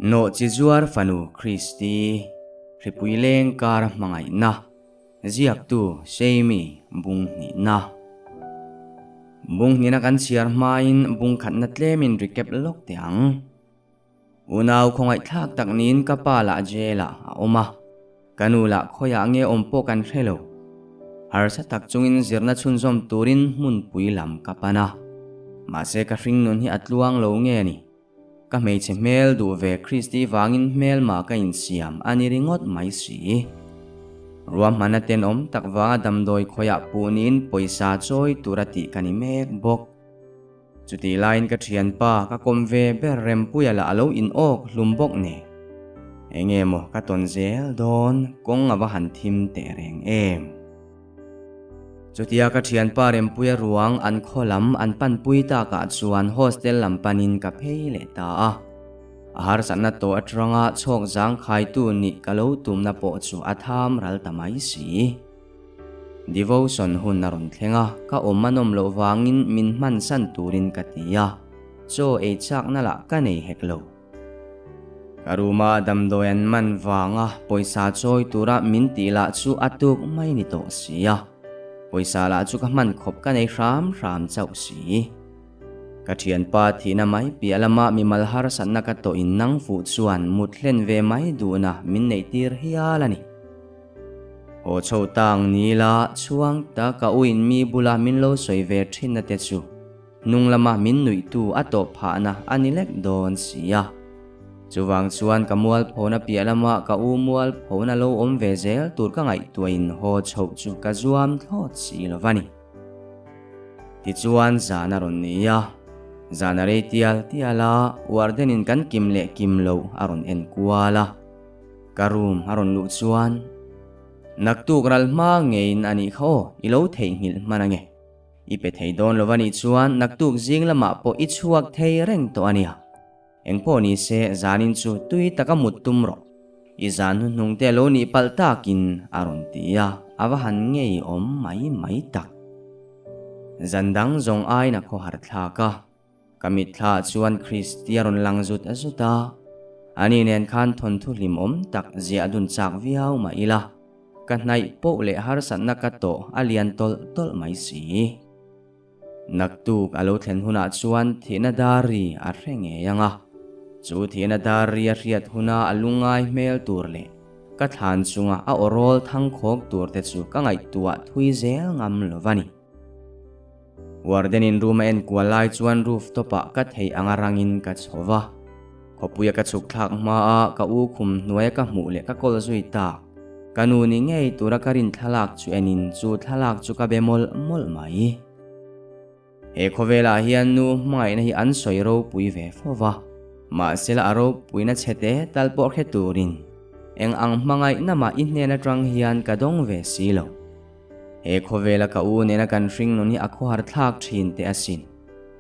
Nawhchizuar fanu Kristi, Hripui leng kar hmangaihna, ziaktu Seimi bung hnihna. Bung hnihna kan chhiar hmain bung khatna tlemin recap lawk teh ang. Unau khawngaihthlak tak niin ka pa lah jail ah a awm a, ka nu lah khawiah nge awm pawh kan hre lo. Harsa tak chungin zirna chhunzawm turin hmunpui lam ka pan a, mahse ka hringnun hi a tluang lo nge ni. Ka hmeichhe hmel duh ve Christy vangin hmelma ka insiam a ni ringawt mai si. Ruahmana tenawm tak vanga damdawi khawiah puh niin pawisa chawi tura tih ka ni mek bawk. Chutih laiin ka thianpa ka kawm ve ber Rempuia lah a lo in awk hlum bawk nen. Enge maw ka tawn zel dawn kawng a va han thim teh reng em. Chutia ka thianpa Rempuia ruang an khaw lam an panpui takah chuan hostel lam panin ka phei leh ta a. A harsatna tawh atanga chhawk zangkhaitu nih ka lo tumna pawh chu a tham ral ta mai si. Devotion hun a rawn thleng a, ka awm a nawm loh vangin min hmansan turin ka ti a, chaw ei chakna lah ka nei hek lo. Ka room-a damdawi an man vanga pawisa chawi tura min tih lah chu a tuk mai ni tawh si a, pawisa lah chu ka hman khawp ka nei hram hram chauh si. Ka thianpa thihna mai piah lama mimal harsatna ka tawh in nang fuh chuan mut hlen ve mai duhna min neih tir hial a ni. Haw chho tang ni la chhuang ta ka uin mi bula min lo sawi ve thinna te chu hnung lama min nuihtu a tawh phahna a ni lek dawn si a. Chuvang chuan ka mualphona piah lama ka u mualphona lo awm ve zel tur ka ngaihtuahin haw chhoh chu ka zuam thlawt si lo va ni. Tichuan zan a rawn ni a, zan a rei tial tial a, warden-in kan kim leh kim loh a rawn en kual a. Ka room a rawn luh chuan naktuk ral hma ngeiin a nih kha aw, i lo theihnghilh hman ange. I pe thei dawn lo a nih chuan naktuk zing lamah pawh i chhuak thei reng tawh a nia. Engpawh ni se zanin chu tui taka mut tum rawh. I zan hnuhnung te lo nih palh takin a rawn ti a, a va han ngeiawm mai mai tak. Zan dang zawng aiin a khawhar thlak a. Ka mitthla chuan Christy a rawn lang zut zut a, ani nen khan thawnthu hlimawm tak ziah dun chak viau mah ila, ka hnaih poh leh harsatna ka tawh a lian tawlh tawlh mai si. Naktuk a lo thlen hunah chuan thihna dar ri a hre ngei ang a, chu thihna dar ri a hriat huna a lungngai hmel tur leh ka thlan chunga a awrawl thangkhawk tur te chu ka ngaihtuah thui zel ngam lo va ni. Warden-in room a enkual lai chuan roof top-ah ka theih anga rangin ka chho va. Khawpuia ka chhuk thlak hmaa ka u khum hnuaia ka hmuh leh ka kawl zui tak. Ka nu ni ngei tura ka rin thlalak chu enin chu thlalak chu ka be mawlh mawlh mai. He khawvelah hian nu hmangaihna hi an sawi ropui ve fo va, mahsela a ropuina chhe te tal pawh hre turin eng ang hmangaihna mah i hnen atang hian ka dawng ve si lo. He khawvela ka u nena kan hring nun hi a khawhar thlak thin teh asin.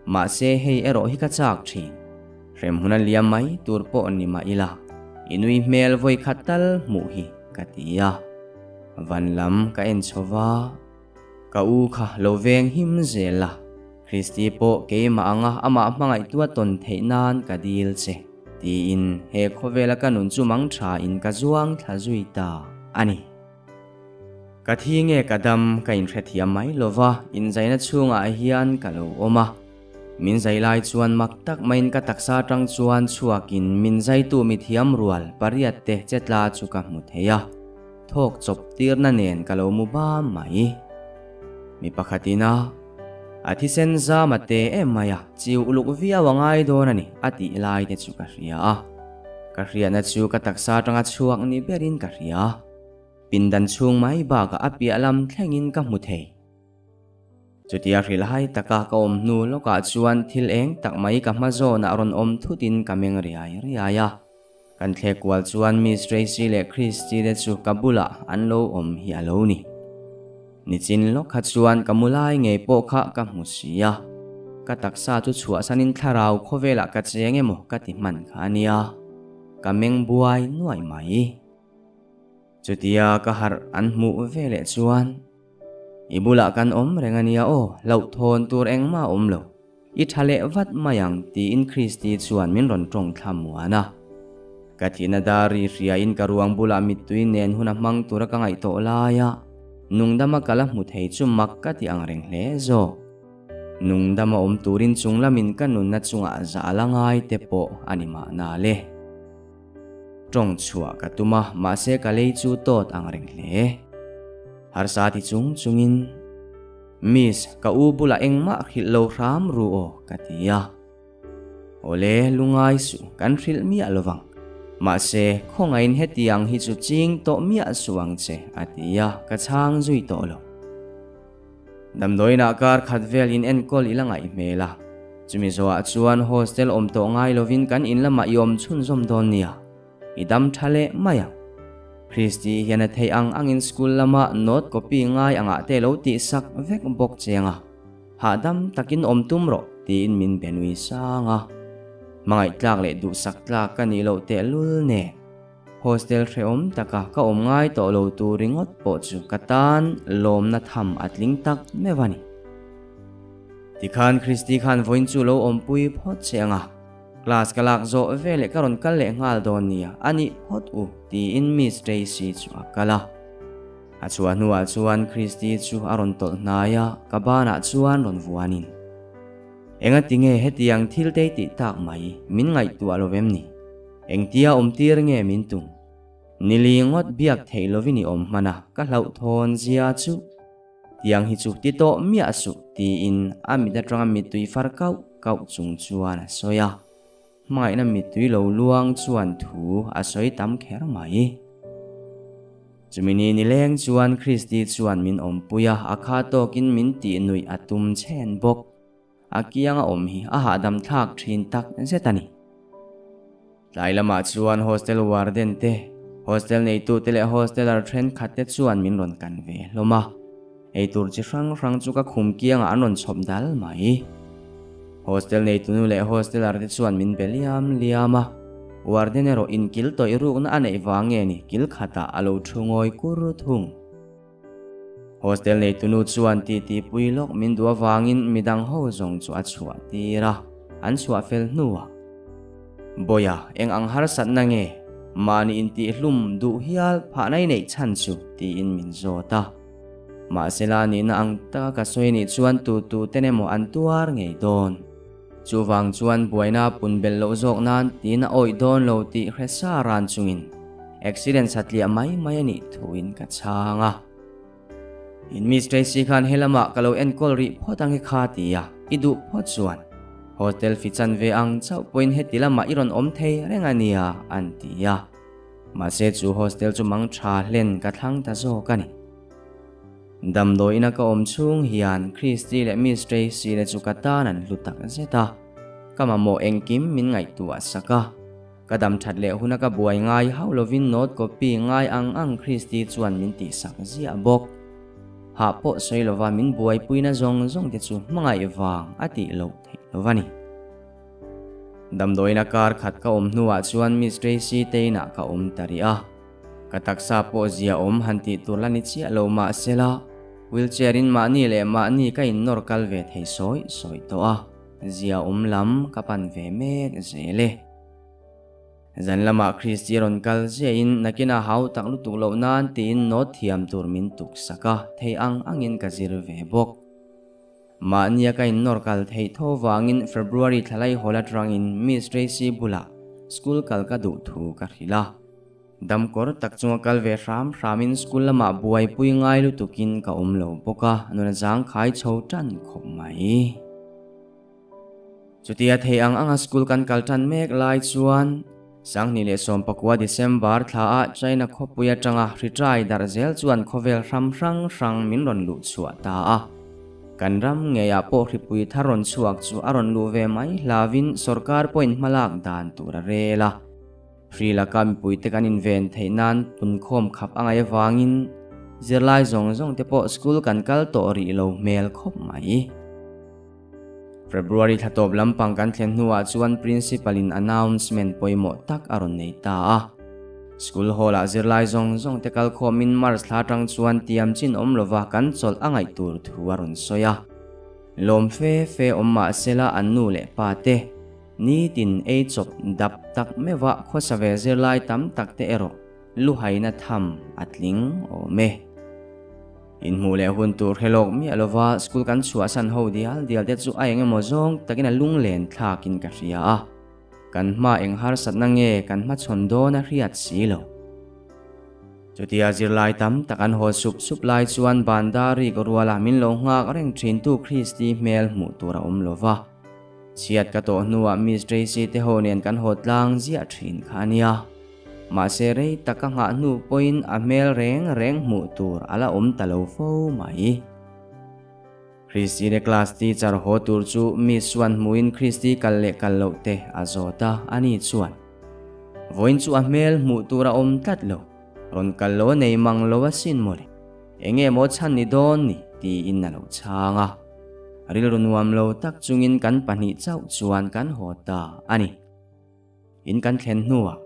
Mahse hei erawh hi ka chak thin. Hremhmun a liam mai tur pawh ni mah ila, i nui hmel vawi khat tal hmuh hi ka ti a. Van lam ka en chho va, ka u kha lo veng him zel a, Christy pawh keimah anga amah hmangaihtua tawn theih nan ka dil che, tiin he khawvela ka nun chu mang tha in ka zuang thla zui ta a ni. Ka thi nge ka dam ka inhrethiam mai lova, inzaina chhungah hian ka lo awm a. Min zai lai chuan mak tak maiin ka taksa atang chuan chhuakin min zaitu mithiam rual pariat te che tla chu ka hmu thei a, thawk chawp tirna nen ka lo mu bam mai. Mi pakhatin a, A thisen zam a te em mai a, chiu uluk viau a ngai dawn a ni a tih lai te chu ka hria a. Ka hriatna chu ka taksa atanga chhuak ni berin ka hria. Pindan chhung mai bakah a piah lam thlengin ka hmu thei. Chutia hrilhai taka ka awm hnu lawkah chuan thil eng tak mai ka hma zawnah rawn awm thutin ka meng riai riai a. Kan thlek kual chuan Miss Tracy leh Christy te chu ka bulah an lo awm hi a lo ni. Nichin lawk kha chuan ka mu lai ngei pawh kha ka hmu si a. Ka taksa chu chhuahsanin thlarau khawvelah ka cheng emaw ka ti hman kha a nia. Ka meng buai nuaih mai. Chutia ka harh an hmuh ve leh chuan, I bulah kan awm reng a nia aw, hlauhthawn tur engmah a awm lo. I tha leh vat mai ang, tiin Christy chuan min rawn tawng thla muan a. Ka thihna dari hriain ka ruang bulah mittui nen hun a hmang tura ka ngaih tawh laia nungdama ka la hmu thei chu mak ka ti ang reng hle zawk. Nungdama awm turin chung lamin ka nunna chungah zah a la ngai te pawh a ni mahna le. Tawng chhuah ka tum a, mahse ka lei chu tawt ang reng hle. Harsa ti chung chungin, Miss, ka u bulah engmah hrilh lo hram ru aw, ka ti a. Awle, lungai suh, kan hrilh miah lo vang. Mahse, khawngaihin hetiang hi chu ching tawh miah suh ang che, a ti a, ka chhang zui tawh lo. Damdawiinah kar khat vel in enkawl i la ngaih hmel a, chumi zawhah chuan hostel awm tawh ngai lovin kan in lamah i awm chhunzawm dawn nia, i dam tha leh mai ang. Christy hian a theih ang angin school lama note copy ngai angah te lo tihsak vek bawk cheng a, hahdam takin awm tum rawh tiin min be nui sang a. Hmangaih tlak leh duhsak tlak ka nih loh tehlul nen. Hostel hrehawm taka ka awm ngai tawh lo tur ringawt pawh chu ka tan lawmna tham a tling tak meuh a ni. Tikhan Christy khan vawiin chu lo awmpui phawt che anga, class ka lak zawh veleh ka rawn kal leh nghal dawn nia a nih phawt u tiin Miss Tracy chu a kal a. A chhuah hnuah chuan Christy chu a rawn tawlh hnai a, ka banah chuan rawn vuanin. Engatinge hetiang thil te tih tak mai min ngaihtuah lo vem ni? Engtia awmtir nge min tum? Nili ngawt biak theih lovin i awm hman a, ka hlauhthawn zia chu. Tiang hi chu ti tawh miah suh tiin a mit atanga mittui far kauh kauh chung chuan a sawi a. Hmangaihna mittui lo luang chuan thu a sawi tam kher mai. Chumi ni nileng chuan Christy chuan min awmpui a, a kha tawkin min tih nuih a tum chhen bawk. A kiang a awm hi a hahdam thlak thin tak zet a ni. Tlai lamah chuan hostel warden te, hostel neitute leh hosteler thenkhat te chuan min rawn kan ve hlawm a. Eitur chi hrang hrang chu ka khum kiangah an rawn chhawp dal mai. Hostel neitunu leh hosteler te chuan min be liam liam a. Warden erawh inkil tawih rukna a neih vang nge ni kil khatah a lo thu ngawi kur thung. Hostel neitunu chuan titi pui lawk min duh avangin midang ho zawng chu a chhuah tir a, an chhuah fel hnuah, Bawiha, eng ang harsatna nge mahni intihhlum duh hial phahna i neih chhan chu? tiin min zawt a. Mahsela nihna ang taka ka sawi nih chuan tu tu ten emaw an tuar ngei dawn. Chuvang chuan buaina pun belh loh zawk nan tiin a awih dawn lo tih hre sa ran chungin accident satliah mai mai a nih thuin ka chhang a. In Miss Tracy khan helamah ka lo enkawl rih phawt ang e kha ti a, i duh phawt chuan hotel fi chan ve ang chauh pawhin heti lamah i rawn awm thei reng a nia an ti a. Mahse chu hostel chu mang tha hlen ka thlang ta zawk a ni. Damdawiina ka awm chhung hian Christy leh Miss Tracy te chu ka tan an hlu tak zet a, ka mamawh engkim min ngaihtuah sak a. Ka dam that leh huna ka buai ngai hauh lovin note copy ngai ang ang Christy chuan min tihsak ziah bawk. Hah pawh sawi lova min buaipuina zawng zawng te chu hmangaih vang a tih loh theih lo a ni. Damdawiina kar khat ka awm hnuah chuan Miss Tracy te inah ka awm ta rih a. Ka taksa pawh zia awm han tih tur la ni chiah lo mah sela, wheelchair in mahni leh mahni ka innawr kal ve thei sawi sawi tawh a, zia awm lam ka pan ve mek zel e. Zan lamah Christy rawn kal ziahin nakinah hau tak lutuk loh nan tiin note thiam tur min tuk sak a, thei ang angin ka zir ve bawk. Mahnia ka innawr kal theih tho vangin February thlalai hawl atangin Miss Tracy bulah school kal ka duh thu ka hrilh a. Damkawr tak chunga kal ve hram hramin school lamah buaipui ngai lutukin ka awm lo bawk a, nuna zang khai chho tan khawp mai. Chutia thei ang anga school kan kal tan mek lai chuan 2019 December thlaah China khawpui atanga hritrai darh zel chuan khawvel hram hrang hrang min rawn luh chhuah ta a. Kan ram ngeiah pawh hripui thar rawn chhuak chu a rawn luh ve mai hlavin sorkar pawhin hmalak dan tur a rel a. Hri laka mipuite kan inven theih nan punkhawm khap a ngaih avangin zirlai zawng zawng te pawh school kan kal tawh rih lo hmel khawp mai. February thla tawp lampang kan thlen hnuah chuan principal in announcement pawimawh tak a rawn nei ta a. School hall ah zirlai zawng zawng te kal khawmin March thla atang chuan tiam chin awm lova kan chawlh a ngaih tur thu a rawn sawi a. Lawm fe fe awm mahsela an nu leh pa te. Nitin ei chawp dap tak meuha khawsa ve zirlai tam tak te erawh luhaina tham a tling awm e. Inhmuh leh hun tur hre lawk miah lova school kan chhuahsan ho dial dial te chu a eng emaw zawng takin a lunglen thlakin ka hria a. Kan hma eng harsatna nge kan hmachhawn dawn a hriat si lo. Chutia zirlai tam tak an haw sup sup lai chuan Bandari ka ruala min lo nghak reng thintu Christy hmel hmuh tur a awm lo va. Chhiat ka tawh hnuah Miss Tracy te ho nen kan haw tlang ziah thin kha a nia. Mahse rei tak ka nghah hnu pawhin a hmel reng reng hmuh tur a la awm ta lo fo mai. Christy te class teacher haw tur chu Miss chuan hmuhin Christy kal leh kal loh te a zawt a, ani chuan vawiin chu a hmel hmuh tur a awm tlat lo, rawn kal lo a nei mang lo asin mawle, enge maw chhan ni dawn ni tiin a lo chhang a. Rilru nuam lo tak chungin kan pahnih chauh chuan kan haw ta a ni. In kan thlen hnuah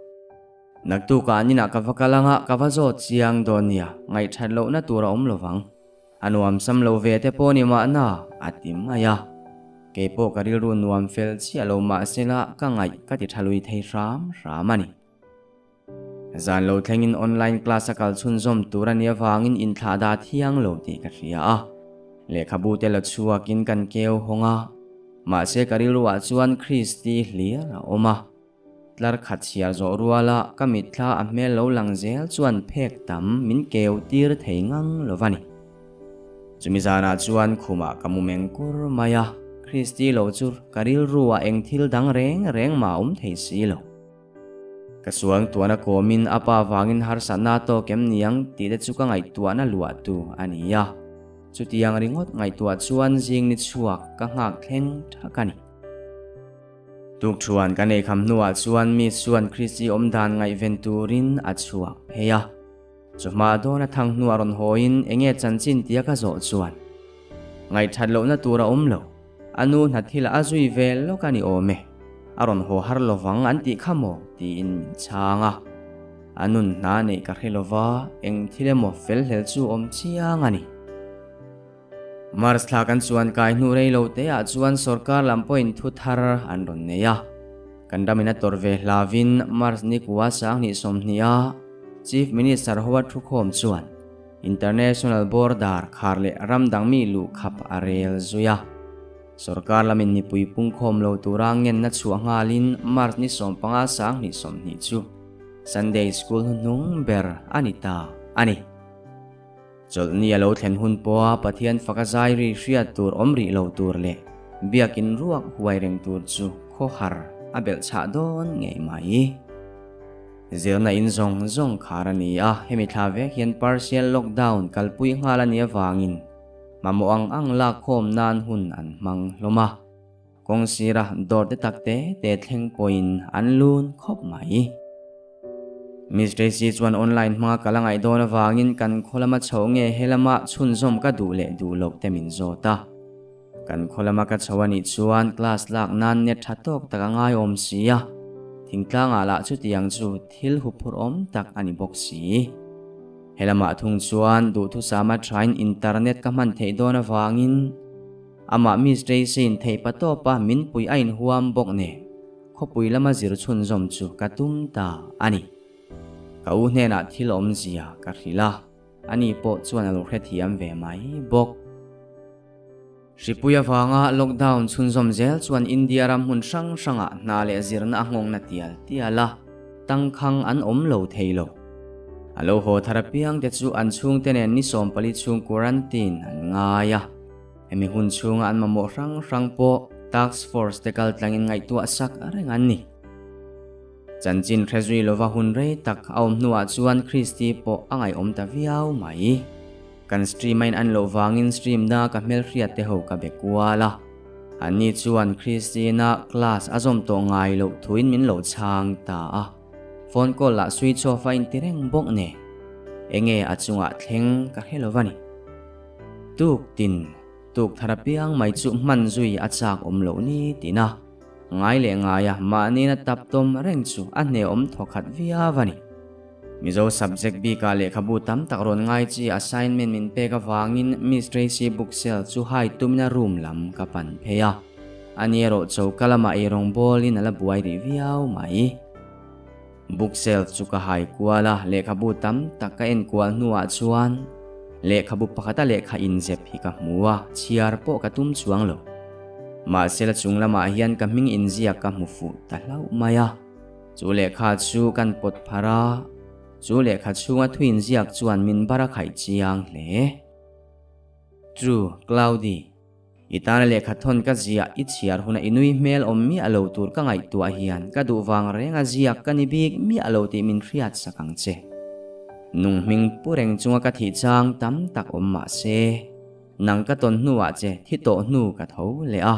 naktukah an inah ka va kal anga ka va zawt chiang dawn nia, ngaihthat lohna tur a awm lovang. A nuam sam lo ve te pawh ni mahna a ti mai a. Kei pawh ka rilru nuam fel chiah lo mahsela ka ngaih ka ti tha lui thei hram hram a ni. Zan lo thlengin online class a kal chhunzawm tur a nih avangin inthlah dah thiang lo tih ka hria a. Lehkhabu te la chhuakin kan keu hawng a. Mahse ka rilruah chuan Christy hlir a awm a. Tlar khat chhiar zawh ruala ka mitthla a hmel lo lang zel chuan phek tam min keu tir thei ngang lo va ni. Chumi zanah chuan khumah ka mu meng kur mai a, Christy lo chu ka rilruah eng thil dang reng reng mah awm thei si lo. Ka suang tuahna kawmin a pa vangin harsatna tawk em niang tih te chu ka ngaihtuahna luah tu a ni a. Chutiang ringawt ngaihtuah chuan zing ni chhuak ka nghak thleng thak a ni. Tukṭhuan kan eikham hnuah chuan Miss chuan Christy awmdan ngaihven turin a chhuak phei a. Chawhma dawn a thang hnuah rawn hawiin enge chanchin tia ka zawh chuan ngaihthat lohna tur a awm lo. A nu hna thil a zui ve lawk a ni awm e. A rawn haw har lovang an tih kha maw tiin min chhang a. A nun hna neih ka hre lova eng thil emaw fel hlel chu awm chiang a ni. Mars thla kan chuan kai hnu rei lo te ah chuan sorkar lam pawhin thu thar an rawn nei a. Kan ramin a tawrh ve hlavin Mars ni kua 2020 a Chief Minister hoa thukhawm chuan International Border khar leh ram dang mi luh khap a rel zui a. Sorkar lamin mipui pungkhawm lo tura ngenna chhuah nghalin Mars ni 15 2020 chu Sunday School hnuhnung ber a ni ta a ni. Chawlhni a lo thlen hun pawha Pathian faka zai ri hriat tur awm rih lo tur leh biakin ruak huai reng tur chu khawhar a belh chhah dawn ngei mai. Zirna in zawng zawng khar a ni a, hemi thla vek hian partial lockdown kalpui nghal a nih avangin mamawh ang ang lakkhawm nan hun an hmang hlawm a. Kawng sira dawr te tak te te thleng pawhin an lun khawp mai. Miss Tracy chuan online hmanga ka la ngaih dawn avangin kan khaw lama chho nge he lama chhunzawm ka duh leh duh loh te min zawt a. Kan khaw lama ka chho a nih chuan class lak nan net tha tawk tak a ngaiawm si a, thingtlangah lah chutiang chu thil huphurh awm tak a ni bawk si. He lamah thung chuan duhthusama thain internet ka hman theih dawn avangin amah Miss Tracy-in theih pa tawpa min pui a inhuam bawk nen. Khawpui lama zir chhunzawm chu ka tum ta a ni. Ka u hnenah thil awmzia ka hrilh a, ani pawh chuan a lo hrethiam ve mai bawk. Hripui avanga lockdown chhunzawm zel chuan India ram hmun hrang hrangah hna leh zirna a nghawngna tial tial a, tangkhang an awm lo thei lo. A lo haw thar apiang te chu an chhungte nen ni 14 chhung quarantine an ngai a. Hemi hun chhunga an mamawh hrang hrang pawh Task Force te kal tlangin ngaihtuah sak reng an ni. Chanchin hre zui lova hun rei tak a awm hnuah chuan Christy pawh a ngaihawm ta viau mai. Kan stream a in an loh vangin stream na ka hmelhriat te ho ka be kual a. Anni chuan Christy-na class a zawm tawh ngai loh thuin min lo chhang ta a. Phone call lah switch off a inti reng bawk nen. Enge a chungah thleng ka hre lova ni. Tuk tin, tuk thar apiang mai chu hman zui a chak awm loh ni tiin a, ngai leh ngaia mahniin a tap tawm reng chu a hneawm thawkhat viau a ni. Mizo subject bikah lehkhabu tam tak rawn ngai chi assignment min pek avangin Miss Tracy Bookshelf chu hai tumin a room lam ka pan phei a. Ani erawh choka lamah eirawng bawlin a la buai rih viau mai. Bookshelf chu ka hai kual a, lehkhabu tam tak ka en kual hnuah chuan lehkhabu pakhata lehkha inzep hi ka hmu a, chhiar pawh ka tum chuang lo. Mahse la chung lamah hian ka hming inziak ka hmu fuh ta hlauh mai a. Chu lehkha chu kan pawt pharh a, chu lehkha chhunga thu inziak chuan min bar a khaih chiang hle. True, Cloudy. I tana lehkha thawn ka ziah i chhiar huna i nui hmel awm miah lo tur ka ngaihtuah hian ka duh vang renga ziak ka ni bik miah lo tih min hriat sak ang che. Nung hming pu reng chunga ka thih chang tam tak awm mah se, nang ka tawn hnuah che thi tawh hnu ka tho leh a,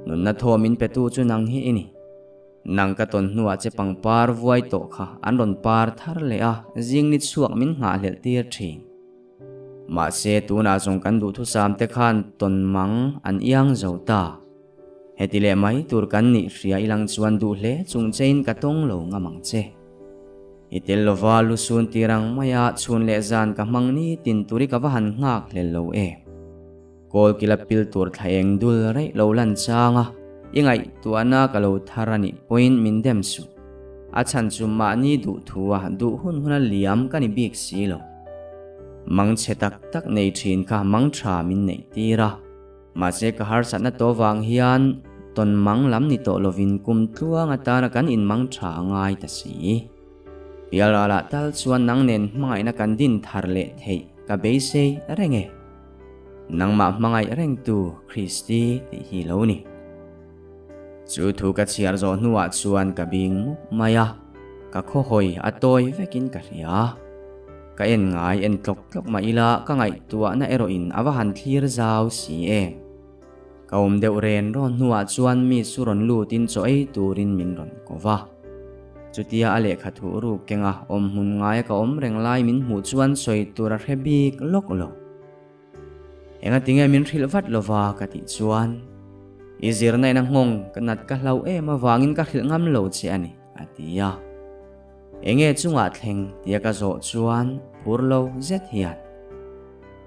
nunna thaw min petu chu nang hi i ni. Nang ka tawn hnuah che pangpar vuai tawh kha an rawn par thar leh a, zing ni chhuak min nghahhlelh tir thin. Mahse, tunah zawng kan duhthusam te khan tawn mang an iang zo ta. Heti leh mai tur kan nih hria ilang chuan duh hle chung chein ka tawng lo ngam ang che. I tel lova lusun tir ang maia chhun leh zan ka hmang ni tin turi ka va han nghak hlel lo em. Kawl kila pil tur thla eng dul reih lo lan chang a, i ngaihtuahna ka lo thar a nih pawhin min dem suh. A chhan chu mahni duh thu a duh hun huna liam ka ni bik si lo. Mang chhe tak tak nei thin kha mang tha min neih tir a. Mahse ka harsatna tawh vang hian tawn mang lam ni tawh lovin kum tluang atana kan inmang tha a ngai ta si. Pialralah tal chuan nang nen hmangaihna kan din thar leh theih ka beisei reng e. Nangmah hmangaih rengtu Kristi tih hi lo ni. Chu thu ka chhiar zawh hnuah chuan ka bing mup mai a, ka khawhawi a tawi vekin ka hria. Ka en ngai en tlawk tlawk mah ila ka ngaihtuahna erawhin a va han thlir zau si em. Ka awm deuh ren rawn hnuah chuan mi chu rawn lutin chaw ei turin min rawn ko va. Chutia a lehkha thuh ruk kenga awm hmun ngaia ka awm reng lai min hmuh chuan sawi tur a hre bik lawk lo. Engatinge min hrilh vat lova ka tih chuan, I zirna in a nghawng ka nat ka hlau em avangin ka hrilh ngam lo che a ni, a ti a. Enge chungah thleng tia ka zawh chuan phur lo zet hian,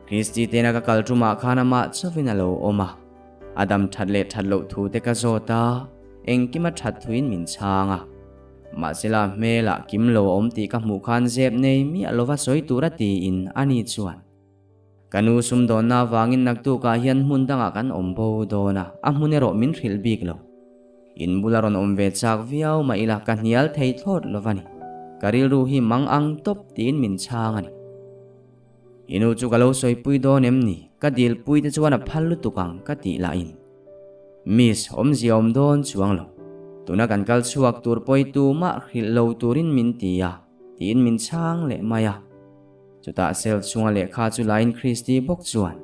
Kristi tena ka kal tumah khan amah chauhin a lo awm a, a dam that leh that loh thu te ka zawt a, engkima that thuin min chhang a. Mahsela hmelah kim lo a awm tih ka hmuh khan zep nei miah lova sawi tur a tiin ani chuan, Ka nu sumdawnna avangin naktukah hian hmun dangah kan awm bo dawn a, a hmun erawh min hrilh bik lo. In bula rawn awm ve chak viau mah ila ka hnial thei thlawt lo va ni. Ka rilru hi mang ang tawp tiin min chhang a ni. I nu chu ka lo sawipui dawn em ni? Ka dilpui te chuan a phal lutuk ang ka tih lahin. Miss, awmzia awm dawn chuang lo. Tuna kan kal chhuak tur pawi tumah hrilh lo turin min ti a, tiin min chhang leh mai a. Chutah cell chhunga lehkha chu lain Christy bawk chuan,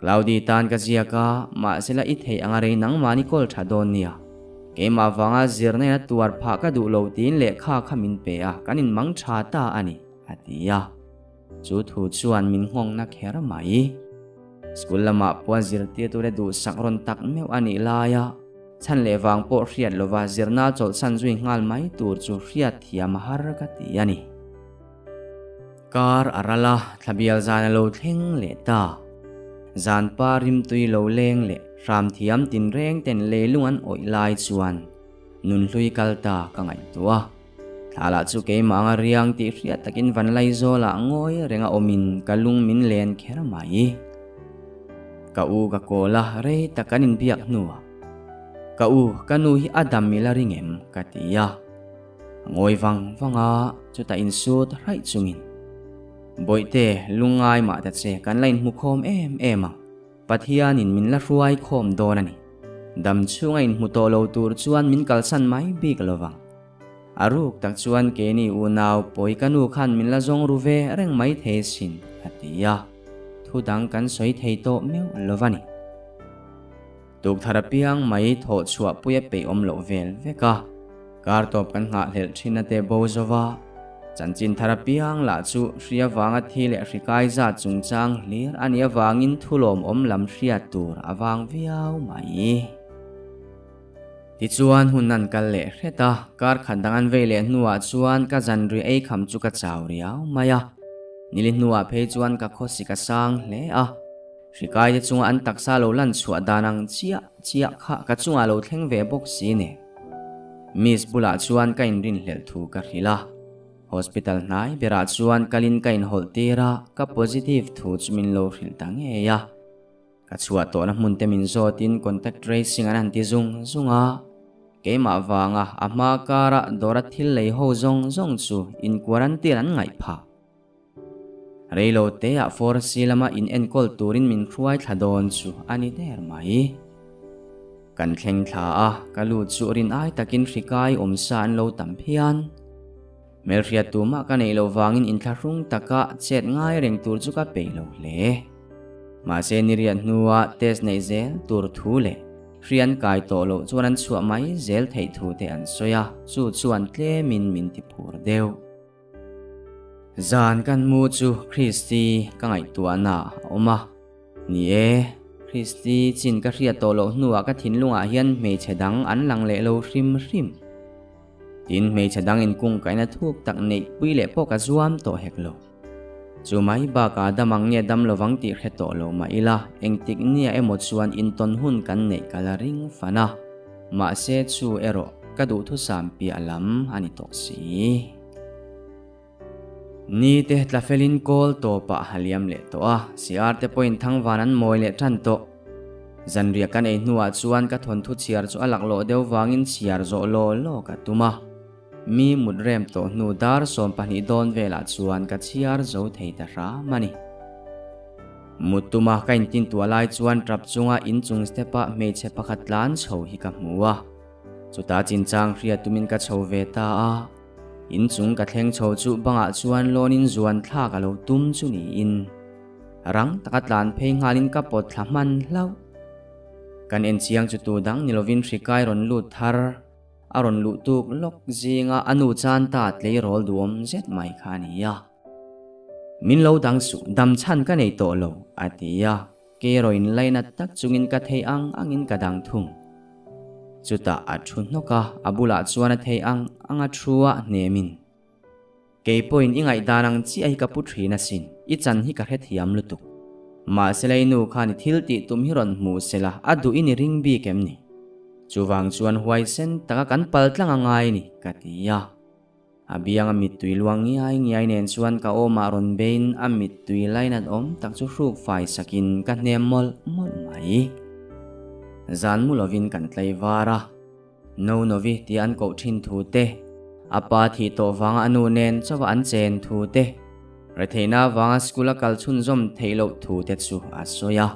Cloudy tan ka ziak a, mahsela i theih anga rei nangmahni kawl tha dawn nia. Keimah vanga zirna in a tuar phah ka duh lo tiin lehkha kha min pe a, kan inmang tha ta a ni, a ti a. Chu thu chuan min nghawngna kher mai. School lamah pawh zirtirtute duhsak rawn tak meuh a nih laia chhan leh vang pawh hriat lova zirna chawlhsan zui nghal mai tur chu hriat thiam a har ka ti a ni. Kar a ral a, thlabial zan a lo thleng leh ta. Zan pa rimtui lo leng leh hram thiam tinreng ten leilung an awih lai chuan nunhlui kal ta ka ngaihtuah a. Thla lah chu keimah anga riang tih hriat takin Vanlaizawlah ngawi renga awmin ka lung min len kher mai. Ka u ka kawl a, rei tak kan inbiak hnuah, Ka u, ka nu hi a dam ila ring em? ka ti a. A ngawi vang vang a, chutah insut hraih chungin, Bawihte, lungngai mah ta che, kan la inhmukhawm em em ang. Pathianin min la hruai khawm dawn a ni. Dam chhunga inhmu tawh lo tur chuan min kalsan mai bik lo vang. A ruk tak chuan keini unau pawi ka nu khan min la zawng ru ve reng mai thei sin, a ti a. Thu dang kan sawi thei tawh meuh lo va ni. Tukthar apiang mai thawh chhuah pui a peih awm loh vel vek a. Kar tawp kan nghahhlelh thin a te bo zo va. Chanchin thar apiang lah chu hria vanga thi leh hri kai zat chungchang hlir a nih avangin thulawmawm lam hriat tur a vang viau mai. Tichuan hun an kal leh hret a, kar khat dang an vei leh hnuah chuan ka zanri ei kham chu ka chau riau mai a. Nili hnuah phei chuan ka khawsik a sang hle a. Hrikaite chunga an taksa lo lan chhuah dan ang chiah chiah kha ka chungah lo thleng ve bawk si nen. Miss bulah chuan ka inrinhlelh thu ka hrilh a. Hospital hnai berah chuan kalin ka inhawlh tir a, ka positive thu chu min lo hrilh ta ngei a. Ka chhuah tawhna hmun te min zawtin contact tracing an han ti zung zung a. Keimah vanga a hma kara dawra thil lei ho zawng zawng chu in quarantine an ngaih phah. Reilo teah Force lama in enkawl turin min hruai thla dawn chu a ni der mai. Kan thleng thla a, ka lut chu rin ai takin hri kai awm sa an lo tam phian. Hmelhriat tumah ka neih loh vangin inthlahrung taka chet ngai reng tur chu ka peih lo hle. Mahse niriat hnua test neih zel tur thu leh hri an kai tawh loh chuan an chhuah mai zel theih thu te an sawi a, chu chuan tlemin min ti phur deuh. Zan kan mu chu Christy ka ngaihtuahna a awm a. Ni e, Christy chin ka hriat tawh loh hnuah ka thinlungah hian hmeichhe dang an lang leh lo hrim hrim. Tin, hmeichhe dang inkungkaihna thuk tak neihpui leh pawh ka zuam tawh hek lo. Chu mai bakah dam ang nge dam lovang tih hre tawh lo mah ila, engtik nia emaw chuan intawn hun kan neih ka la ring fan a. Mahse chu erawh ka duhthusam piah lam a ni tawh si. Ni te tla felin kawl tawpah a liam leh tawh a, CR te pawhin thangvan an mawi leh tan tawh. Zanriah kan ei hnuah chuan ka thawnthu chhiar chu a laklawh deuh vangin chhiar zawh law law ka tum a. Mi mut rem tawh hnu dar 12 dawn velah chuan ka chhiar zo thei ta hram a ni. Mut tuma ka intintuah lai chuan tap chunga inchung step-a hmeichhe pakhat tlan chho hi ka hmu a. Chutah chinchang hriat tumin ka chho ve ta a. Inchung ka thleng chho chu bangah chuan lawnin zuan thlak a lo tum chu niin rang taka tlan phei nghalin ka pawt thla hman hlauh. Kan en chiang chu tu dang ni lovin hri kai rawn lut thar a rawn luh tuk lawk zinga a nu chan ta tleirawl duhawm zet mai kha a ni a. Min lo dang suh, dam chhan ka nei tawh lo, a ti a. Keirawin lainat tak chungin ka thei ang angin ka dang thung. Chutah a thu hnawk a, a bulah chuan a thei ang ang a thu a hnemin. Kei pawhin i ngaihdan ang chiah hi ka pu thin asin, i chan hi ka hrethiam lutuk. Mahse leinu khan i thil tih tum hi rawn hmu sela a duh in i ring bik em ni? Chuvang chuan huaisen taka kan pal tlang a ngai ni, ka ti a. A biang a mittui luang ngiai ngiai nen chuan ka awmah rawn bein a mittui lainat awm tak chu hruk fai sakin ka hnem mawlh mawlh mai. Zan mu lovin kan tlai var a, No Novi tia an koh thin thu te, a pa thih tawh vanga a nu nen chauha an chen thu te, retheihna avanga school a kal chhunzawm theih loh thu te chu a sawi a.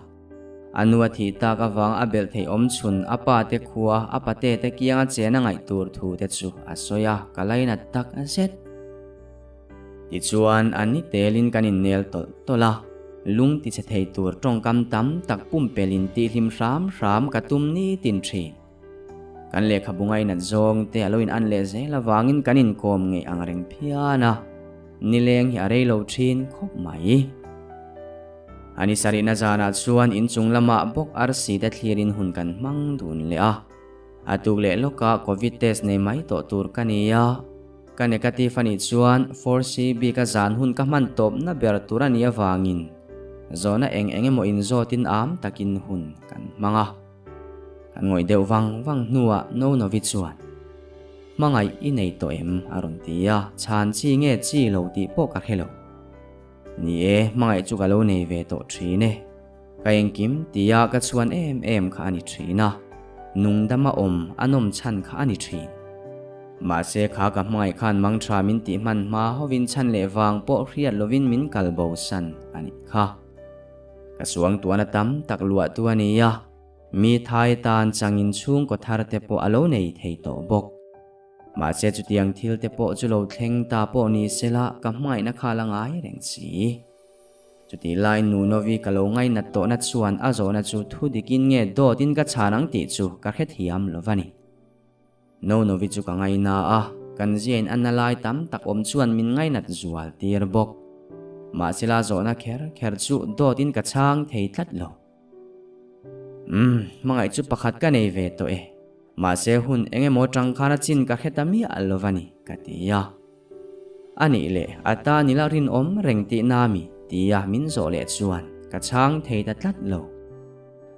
A nu a thih tak avang a belh theih awm chhun a pa te khua a pate te kianga chen a ngaih tur thu te chu a sawi a, ka lainat tak zet. Tichuan a ni telin kan innel tawlh tawlh a, lung tichhe thei tur tawngkam tam tak pumpelhin tihhlim hram hram ka tum nitin thin. Kan lehkhabu ngainat zawng te a lo in an leh zel avangin kan inkawm ngei ang reng phian a, nileng hi a rei lo thin khawp mai. A ni sarihna zanah chuan inchung lamah bawk arsi te thlirin hun kan hmang dun leh a. A tuk leh lawkah Covid test nei mai tawh tur ka ni a. Ka negative a nih chuan 4C bika zan hun ka hman tawpna ber tur a nih avangin zawhna eng eng emaw inzawtin am takin hun kan hmang a. Kan ngawih deuh vang vang hnuah Nonovi chuan, Hmangaih i nei tawh em? a rawn ti a, chhan chi nge chi lo tih pawh ka hre lo. Ni e, hmangaih chu ka lo nei ve tawh thin e. Ka engkim tia ka chhuan em em kha a ni thin a, nungdama awm a nawm chhan kha a ni thin. Mahse kha ka hmangaih khan mang tha min tih hman hma hovin chhan leh vang pawh hriat lovin min kal bo san a nih kha. Ka suangtuahna tam tak luah tu a ni a, mi thai tan changin chhungkaw thar te pawh a lo nei thei tawh bawk. Mahse chutiang thil te pawh chu lo thleng ta pawh ni sela ka hmangaihna kha la ngai reng si. Chutih lai nu Novi ka lo ngainat tawhna chuan a zawhna chu thu dikin nge dawtin ka chhan ang tih chu ka hrethiam lo va ni. No Novi chu ka ngaina a, kan ziain a na lai tam tak awm chuan min ngainat zual tir bawk. Mahse la zawhna kher kher chu dawtin ka chhang thei tlat lo. Umm, hmangaih chu pakhat ka nei ve tawh e. Mahse hun eng emaw tang khan a chin ka hre ta miah lo va ni, ka ti a. A nih leh, a ta nila rinawm reng tih na mi? tia min zawh leh chuan. Ka chhang thei ta tlat lo.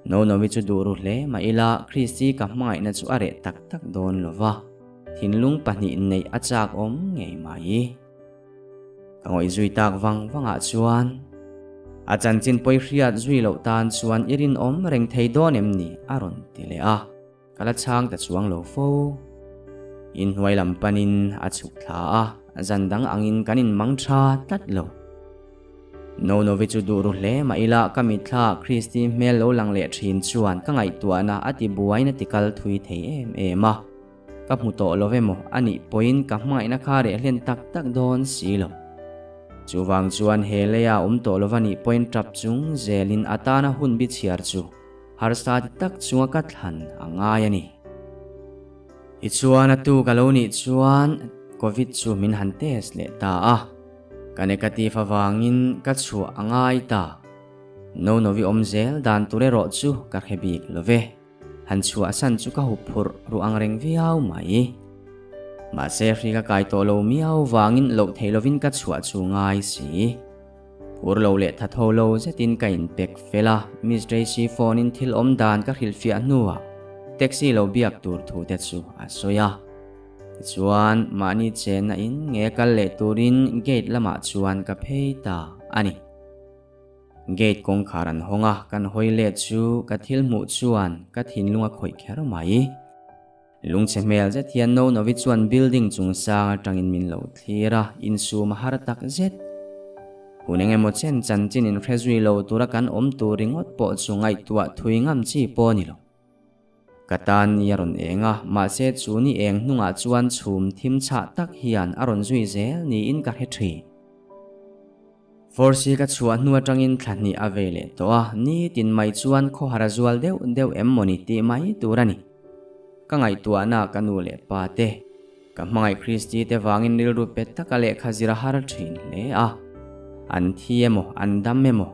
Nonovi chu duh ru hle mah ila Christy ka hmangaihna chu a reh tak tak dawn lo va, thinlung pahnih neih a chak awm ngei mai. Ka ngawih zui tak vang vangah chuan a chanchin pawi hriat zui loh tan chuan i rinawm reng thei dawn em ni? a rawn ti leh a, ka la chhang ta chuang lo fo. Inhnuai lam panin a chhuk thla a, zan dang angin kan inmang tha tlat lo. Nonovi chu duh ru hle mah ila ka mitthla Christy hmel lo lang leh thin chuan ka ngaihtuahna a ti buain a ti kal thui thei em em a. Ka hmu tawh lo emaw a nih pawhin ka hmangaihna kha reh hlen tak tak dawn si lo. Chuvang chuan he leia awm tawh lo va nih pawhin tap chung zelin a tana hun bi chhiar chu harsa ti tak chunga ka thlan a ngai a ni. Tichuan a tu ka lo nih chuan Covid chu min han test leh ta a, ka negative avangin ka chhuah a ngai ta. Nonovi awm zel dan tur erawh chu ka hre bik lo ve. Han chhuah san chu ka hup phurh ruh ang reng viau mai. Mahse hri ka kai tawh lo miau vangin loh theih lovin ka chhuah chu ngai si. Phur lo leh tha tho lo zetin ka inpek fel a, Miss Tracy phone in thil awm dan ka hrilhfiah hnuah taxi lo biak tur thu te chu a sawi a. Tichuan mahni chenna in nge kal leh turin gate lamah chuan ka phei ta a ni. Gate kawngkhar an hawng a, kan hawi let chu ka thil hmuh chuan ka thinlung a khawih kher mai. Lungchhe hmel zet hian Nonovi chuan building chung sang atangin min lo thlir a, insum a har tak zet. Hun eng emaw chen chanchin inhre zui lo tura kan awm tur ringawt pawh chu ngaihtuah thui ngam chi pawh a ni lo. Ka tan ni a rawn eng a, mahse chu ni eng hnungah chuan chhum thim chhah tak hian a rawn zui zel niin ka hre thin. Force ka chhuah hnu atangin thla hnih a vei leh tawh a, nitin mai chuan khawhar a zual deuh deuh em mawni tih mai tur a ni. Ka ngaihtuahna ka nu leh pa te, ka hmangaih Christy te vangin rilru pet taka lehkha zir a har thin hle a. An thi emaw, an dam emaw,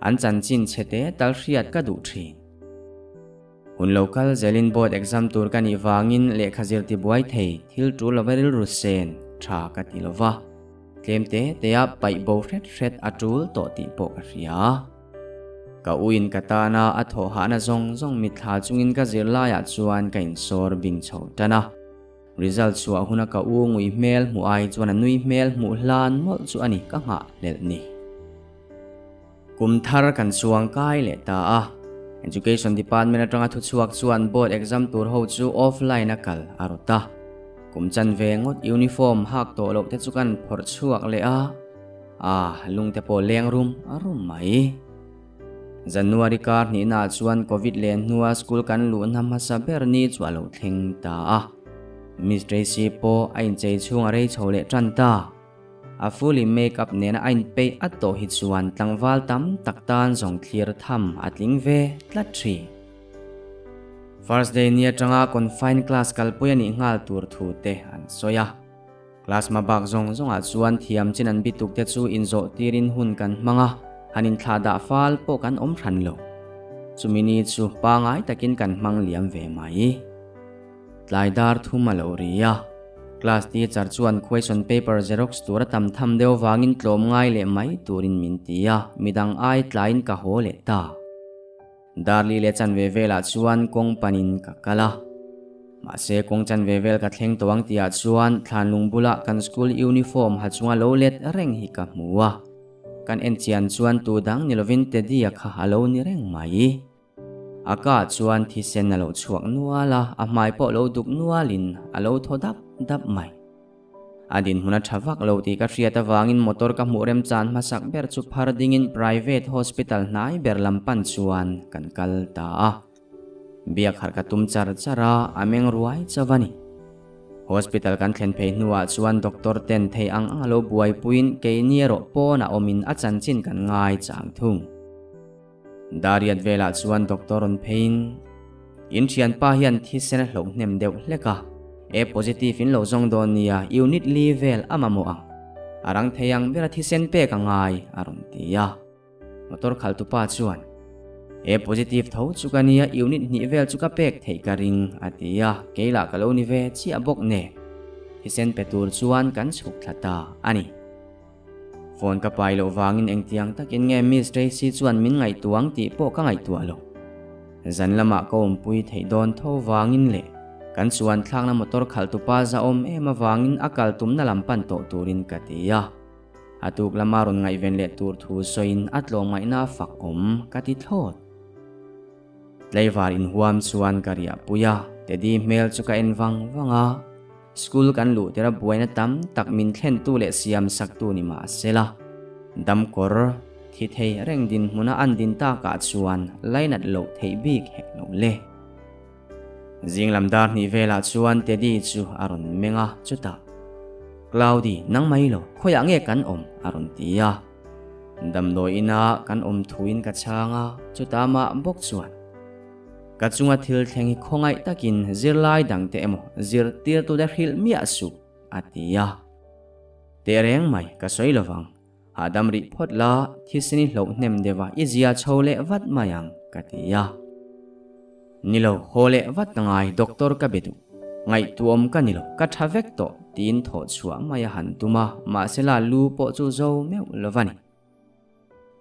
an chanchin chhe te tal hriat ka duh thin. Hun lo kal zelin board exam tur ka nih vangin lehkha zir tibuai thei thil tul lova rilru sen tha ka ti lova. Tlem te tea paih bo hret hret a tul tawh tih pawh ka hria. Ka uin ka tana a thawh hahna zawng zawng mitthla chungin ka zirlaiah chuan ka insawr bing chho tan a. Result chhuah huna ka u ngui hmel hmuh ai chuan a nui hmel hmuh hlan mawlh chu a ni ka nghah hlelh ni. Kum thar kan chuang kai leh ta a. Education Department atanga thuchhuak chuan board exam tur ho chu offline a kal a rawt a. Kum chanve ngawt uniform hak tawh loh te chu kan phawrh chhuak leh a, ah lung te pawh leng rum a rum mai. January kar hnihnaah chuan Covid len hnua school kan luhna hmasa ber ni chu a lo thleng ta a. Miss Tracy pawh a inchei chhung a rei chho leh tan ta. A fully make up nena a inpeih a tawh hi chuan tlangval tam tak tan zawng thlir tham a tling ve tlat thin. First day ni atanga confined class kalpui a nih nghal tur thu te an sawi a. Class hma bak zawng zawngah chuan thiam chin an bituk te chu inzawh tirin hun kan hmang a, han inthlah dah fal pawh kan awm hran lo. Chumi ni chu pangai takin kan hmang liam ve mai. Tlai dar thum a lo ri a. Class teacher chuan question paper xerox tur a tam tham deuh vangin tlawm ngai leh mai turin min ti a, midang ai tlaiin ka haw leh ta. Darli leh chanve velah chuan kawng panin ka kal a. Mahse kawng chanve vel ka thleng tawh ang tihah chuan thlanlung bulah kan school uniform ha chunga lo let reng hi ka hmu a. Kan en chian chuan tu dang ni lovin Teddy-a kha a lo ni reng mai. A ka chuan thisen a lo chhuak nual a, a hmai pawh lo duk nualin a lo thaw dap dap mai. A dinhmun a tha vak lo tih ka hriat avangin motor ka hmuh remchan hmasak ber chu phar dingin private hospital hnai ber lam pan chuan kan kal ta a. Biak harh ka tum char char a, a meng ruai chauh a ni. Hospital kan thlen phei hnuah chuan doctor ten thei ang ang a lo buaipuiin keini erawh pawnah awmin a chanchin kan ngai chang thung. Dariat velah chuan doctor rawn pheiin, In thianpa hian thisen a hloh hnem deuh hlek a, A positive in lo zawng dawn nia, unit li vel a mamawh ang. A rang thei ang bera thisen pek a ngai, a rawn ti a. Motor khaltupa chuan, A positive tho chu ka nia, unit hnih vel chu ka pek theih ka ring, a ti a, kei lah ka lo ni ve chiah bawk nen. Thisen pe tur chuan kan chhuk thla ta a ni. Phone ka pai loh vangin engtiang takin nge Miss Tracy chuan min ngaihtuah ang tih pawh ka ngaihtuah lo. Zan lamah ka awmpui theih dawn tho vangin leh kan chuan thlakna motor khalh tupa zahawm em avangin a kal tumna lam pan tawh turin ka ti a. A tuk lama rawn ngaihven leh tur thu sawiin a tlawmngaihna a fak awm ka ti thlawt. Tlaivar inhuam chuan ka riah pui a, Teddy hmel chu ka en vang vang a. School kan luh tira buaina tam tak min thlentu leh siam saktu ni mah sela, damkawr thi thei reng dinhmuna an din takah chuan lainat loh theih bik hek lo le. Zing lam dar hnih velah chuan Teddy chu a rawn meng a, chutah, Cloudy, nang mai lo, khawiah nge kan awm? a rawn ti a. Damdawi ina kan awm thuin ka chhang a, chutah mah bawk chuan, Ka chunga thil thleng hi khawngaih takin zirlai dangte emaw zirtirtute hrilh miah suh, a ti a. Tehreng mai ka sawi lovang, hahdam rih phawt la, thisen i hloh hnem deuh a, i zia chho leh vat mai ang, ka ti a. Ni lo, haw leh vat ka ngai, doctor ka be duh. Ngaihtuahawm ka ni lo, ka tha vek tawh, tiin thawh chhuah mai a han tum a, mahsela lu pawh chu zo meuh lo va ni.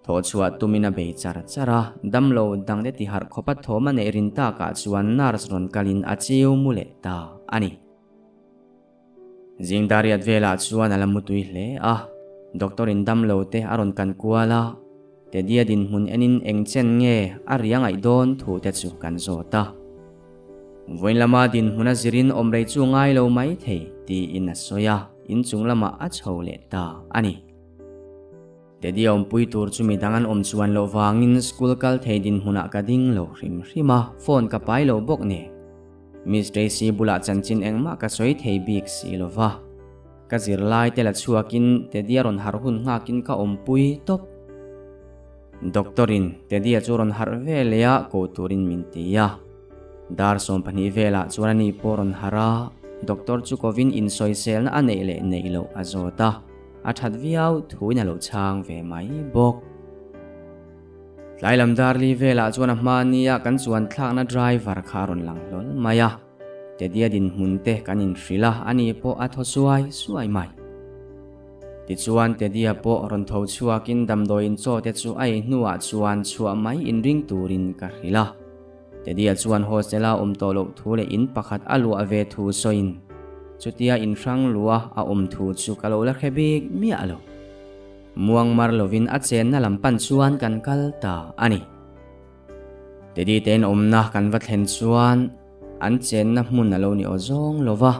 Thawh chhuah tumin a bei char char a, damlo dangte tiharh khawpa thawm a neih rin takah chuan nurse rawn kalin a chiu mu leh ta a ni. Zing dariat velah chuan a la mutui hle a, doctor in damlo te a rawn kan kual a, Teddy-a dinhmun enin eng chen nge a ri a ngaih dawn thu te chu kan zawt a. Vawiin lama dinhmun a zirin awm rei chu ngai lo mai thei tiin a sawi a, inchung lamah a chho leh ta a ni. Teddy awmpui tur chu midang an awm chuan loh vangin school kal thei dinhmunah ka ding lo hrim hrim a, phone ka pai lo bawk nen. Miss Tracy bulah chanchin engmah ka sawi thei bik si lo va. Ka zirlai te la chhuakin Teddy a rawn harh hun nghakin ka awmpui tawp. Doctor in Teddy-a chu rawn harh ve leh a ko turin min ti a. Dar 12 velah chuan ani pawh rawn harh a, doctor chu kovin insawiselna a neih leh neih loh a zawt a. A that viau thuin a lo chhang ve mai bawk. Tlai lam dar li velah chuan a hma nia kan chuan thlakna driver kha a rawn lang hlawl mai a. Teddy-a dinhmun te kan inhrilh a, ani pawh a thaw suai suai mai. Tichuan Teddy-a pawh rawn tho chhuakin damdawiin chaw te chu a ei hnuah chuan chhuah mai inring turin ka hrilh a. Teddy-a chuan hostel-a awm tawh loh thu leh in pakhat a luah ve thu sawiin chutia in hrang luah a awm thu chu ka lo la hre bik miah lo. Muang mar lovin a chenna lam pan chuan kan kal ta a ni. Teddy te in awmna kan va thlen chuan an chenna hmun a lo ni aw zawng lo va.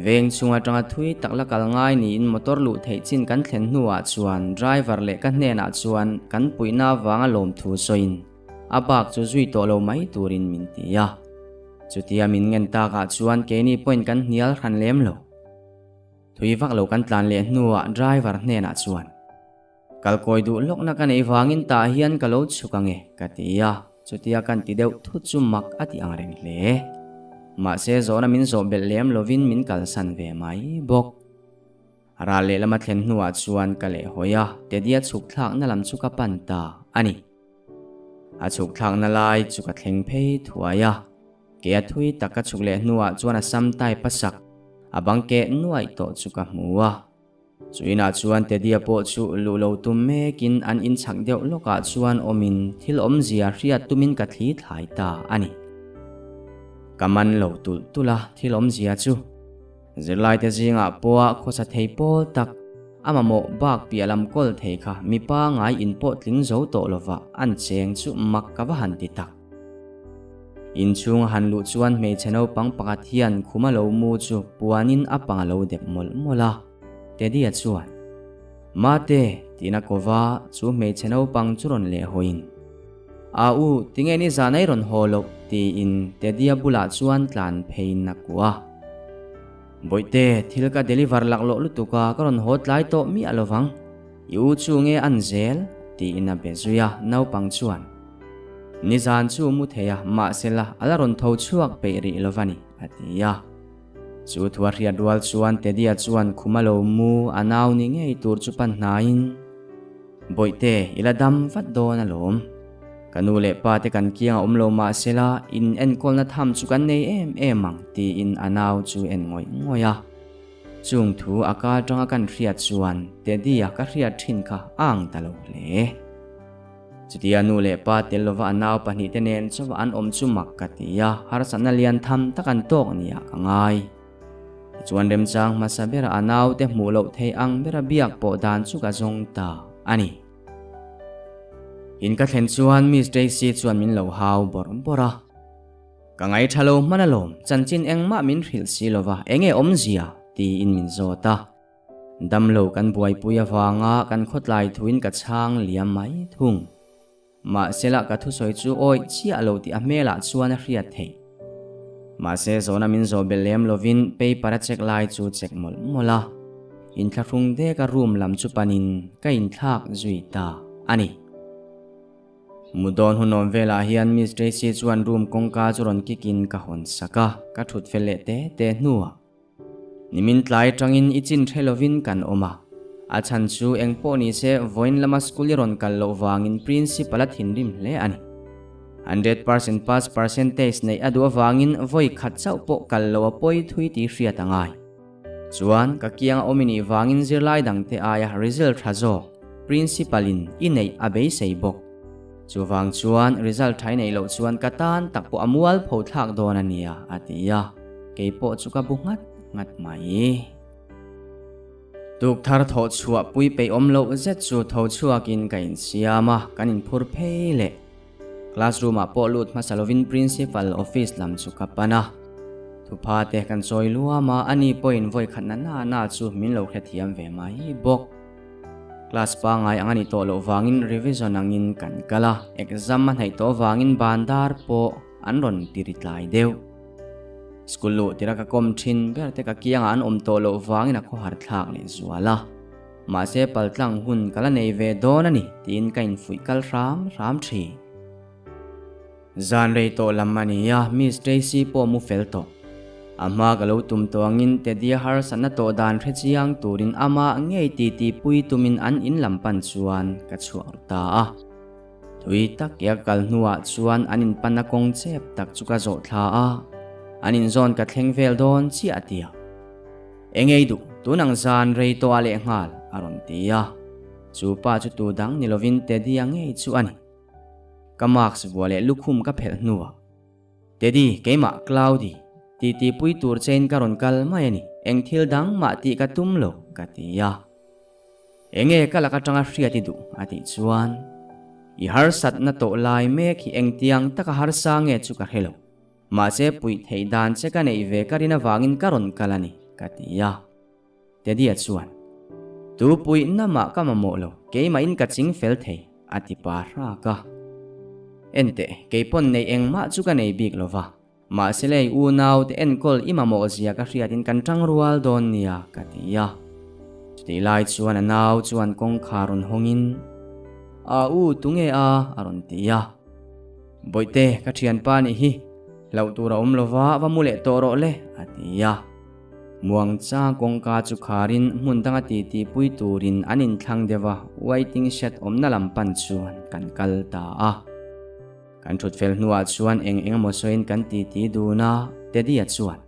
Veng chung atanga thui tak la kal ngai niin motor luh theih chin kan thlen hnuah chuan driver leh ka hnenah chuan kan puihna avanga lawmthu sawiin A bak chu zui tawh lo mai turin min ti a. Chutia min ngen takah chuan keini pawhin kan hnial hran lem lo. Thui vak lo kan tlan leh hnuah driver hnenah chuan, Kalkawi duh lawkna ka neih vangin tah hian ka lo chhuk ange, ka ti a. Chutia kan ti deuh thut chu mak a ti ang reng hle. Mahse zawhna min zawh belh lem lovin min kalsan ve mai bawk. Ral lehlam a thlen hnuah chuan ka lehhawi a, Teddy-a chhuk thlakna lam chu ka pan ta a ni. A chhuk thlakna lai chu ka thleng phei thuai a, ke a thui tak ka chhuk leh hnuah chuan a sam type a sak, a bang keh nuaih tawh chu ka hmu a. Chu inah chuan Teddy-a pawh chu luh lo tum mekin an inchhak deuh lawkah chuan awmin thil awmzia hriat tumin ka thli thlai ta a ni. Ka man lo tulh tulh a, thil awmzia chu. Zirlaite zingah pawha khawsa thei pawl tak, a mamawh bak piah lam kawl thei kha mipa ngai in pawh tling zo tawh lova an cheng chu mak ka va han ti tak. Inchhung a han luh chuan hmeichhe naupang pakhat hian khuma lo mu chu puanin a pang a lo dep mawlh mawlh a. Teddy-a chuan, Mate, tiin a ko va, chu hmeichhe naupang chu rawn leh hawiin, A u, tinge ni zan ai rawn haw loh? tiin Teddy-a bulah chuan tlan pheiin a kuah a. Bawihte, thil ka deliver laklawh lutuk a, ka rawn haw tlai tawh miah lo vang. I u chu nge an zel? tiin a be zui a, naupang chuan, Nizan chu mu thei a, mahsela a la rawn tho chhuak peih rih lo va ni, a ti a. Chu thu a hriat rual chuan Teddy-a chuan khum a lo mu a nau ni ngei tur chu pan hnaiin, Bawihte, i la dam vat dawn alawm. Ka nu leh pa te kan kiang a awm lo mah sela, in enkawlna tham chu kan nei em em ang, tiin a nau chu en ngawih ngawih a. Chung thu a ka atanga kan hriat chuan Teddy-a ka hriat thin kha a ang ta lo hle. Chutia nu leh pa tel lova a nau pahnihte nen chauha an awm chu mak ka ti a, harsatna lian tham tak an tawk nia ka ngai. Tichuan remchang hmasa bera a naute hmuh loh thei ang bera biak pawh dan chu ka zawng ta a ni. In ka thlen chuan Miss Daisy chuan min lo hau bawrh bawrh a. Ka ngaitha lo hman alawm, chanchin engmah min hrilh si lova enge awmzia? tiin min zawt a. Damlo kan buaipui avanga kan khawtlai thuin ka chhang liam mai thung. Mahsela ka thusawi chu awih chiah lo tih a hmelah chuan a hriat theih. Mahse zawhna min zawh belh lem lovin paper a check lai chu check mawlh mawlh a. Inthlahrung dek a room lam chu panin ka inthlak zui ta a ni. Mu dawn hunawm velah hian Miss Tracy chuan room kawngka chu rawn kick in ka hawn sak a, ka thut fel leh te te hnuah. Nimin tlai atangin i chin hre lovin kan awm a, a chhan chu eng pawh ni se vawiin lama school i rawn kal loh vangin principal a thinrim hle a ni. 100% pass percentage neih a duh avangin vawi khat chauh pawh kal loh a pawi thui tih hriat a ngai. Chuan ka kianga awm i nih vangin zirlai dangte aia result tha zawk principal in i neih a beisei bawk. Chuvang chuan result tha i neih loh chuan ka tan tak pawh a mual pho thlak dawn a nia, a ti a, kei pawh chu ka bu nghat nghat mai. Tuk thar thawh chhuah pui peih awm loh zet chu tho chhuakin ka insiam a, kan inphur phei leh. Classroom ah pawh lut hmasa lovin Principal office lam chu ka pan a, thupha te kan chawi luam a, ani pawhin vawi khatna na na chu min lo hrethiam ve mai bawk. Class pangai ang a nih tawh loh vangin revision angin kan kal a, exam a hnaih tawh vangin ban dar pawh an rawn ti ri tlai deuh. School luh tira ka kawm thin ber te ka kiangah an awm tawh loh vangin a khawhar thlak leh zual a. Mahse paltlang hun ka la nei ve dawn a ni tiin ka infuih kal hram hram thin. Zan rei tawh lam a ni a, Miss Tracy pawh mu fel tawh. A hma ka lo tum tawh angin Teddy-a harsatna tawh dan hre chiang turin amah ngei titi pui tumin an in lam pan chuan ka chhuak ru ta a. Thui tak ia ka kal hnuah chuan an in panna kawng chep tak chu ka zawh thla a, an in zawn ka thleng vel dawn chiah a ti a. Engei duh, tun ang zan rei tawh ah lehnghal, a rawn ti a. Chu pa chu tu dang ni lovin Teddy-a ngei chu a ni. Ka mask vuah leh lukhum ka phelh hnuah, Teddy, keimah Cloudy, titi pui tur chein ka rawn kal mai a ni, eng thil dang mah tih ka tum lo, ka ti a. Enge ka lak atanga hriat i duh? a tih chuan, I harsatna tawh lai mek hi engtiang taka harsa nge chu ka hre lo, mahse puih theih dan che ka neih ve ka rin avangin ka rawn kal a ni, ka ti a. Teddy-a chuan, Tu puihna mah ka mamawh lo, keimahin ka ching fel thei, a ti pa hrak a. Enteh, keipawn neih engmah chu ka nei bik lo va, mahse lei unaute enkawl i mamawh zia ka hriatin kan tang rual dawn nia, ka ti a. Chutih lai chuan a nau chuan kawngkhar rawn hawngin, A u, tunge a? a rawn ti a. Bawihte, ka thianpa nih hi, hlauh tur a awm lo va, va mu leh tawh rawh le, a ti a. Muangcha kawngka chu kharin hmun danga titi pui turin an inthlang deuh a, waiting shed awmna lam pan chuan kan kal ta a. Kan thut fel hnuah chuan eng eng emaw sawiin kan titi dun a, Teddy-a chuan,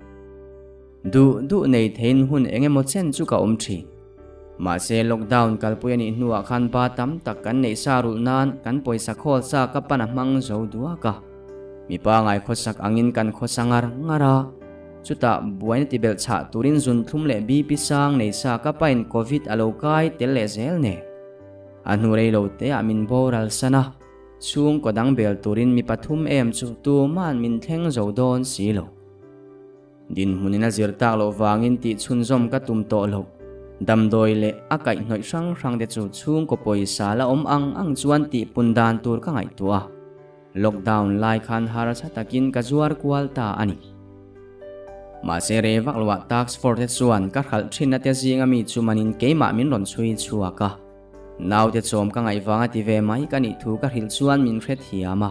Duh duh nei theiin hun eng emaw chen chu ka awm thin. Mahse lockdown kalpui a nih hnuah khan ba tam tak kan neih sa rulh nan kan pawisa khawl sa ka pan a hmang zo duak a. Mipa ngai khawsak angin kan khawsa ngar ngar a. Chutah buaina ti belh chhah turin zun thlum leh BP sang nei sa ka pain Covid a lo kai tel leh zel nen. A hnu rei lo te ah min boral san a, chhungkaw dang bel turin mi pathum em chu tuma'n min thleng zo dawn si lo. Dinhmunin a zir tak loh vangin tih chhunzawm ka tum tawh lo. Damdawi leh a kaihhnawih hrang hrang te chu chhungkaw pawisa la awm ang ang chuan tih pun dan tur ka ngaihtuah a. Lockdown lai khan harsa takin ka zuar kual ta a ni. Mahse rei vak loah task force te chuan ka hralh thinna te zinga mi chu manin keimah min rawn chhui chhuak a. Naute chawm ka ngaih vanga ti ve mai ka nih thu ka hrilh chuan min hrethiam a.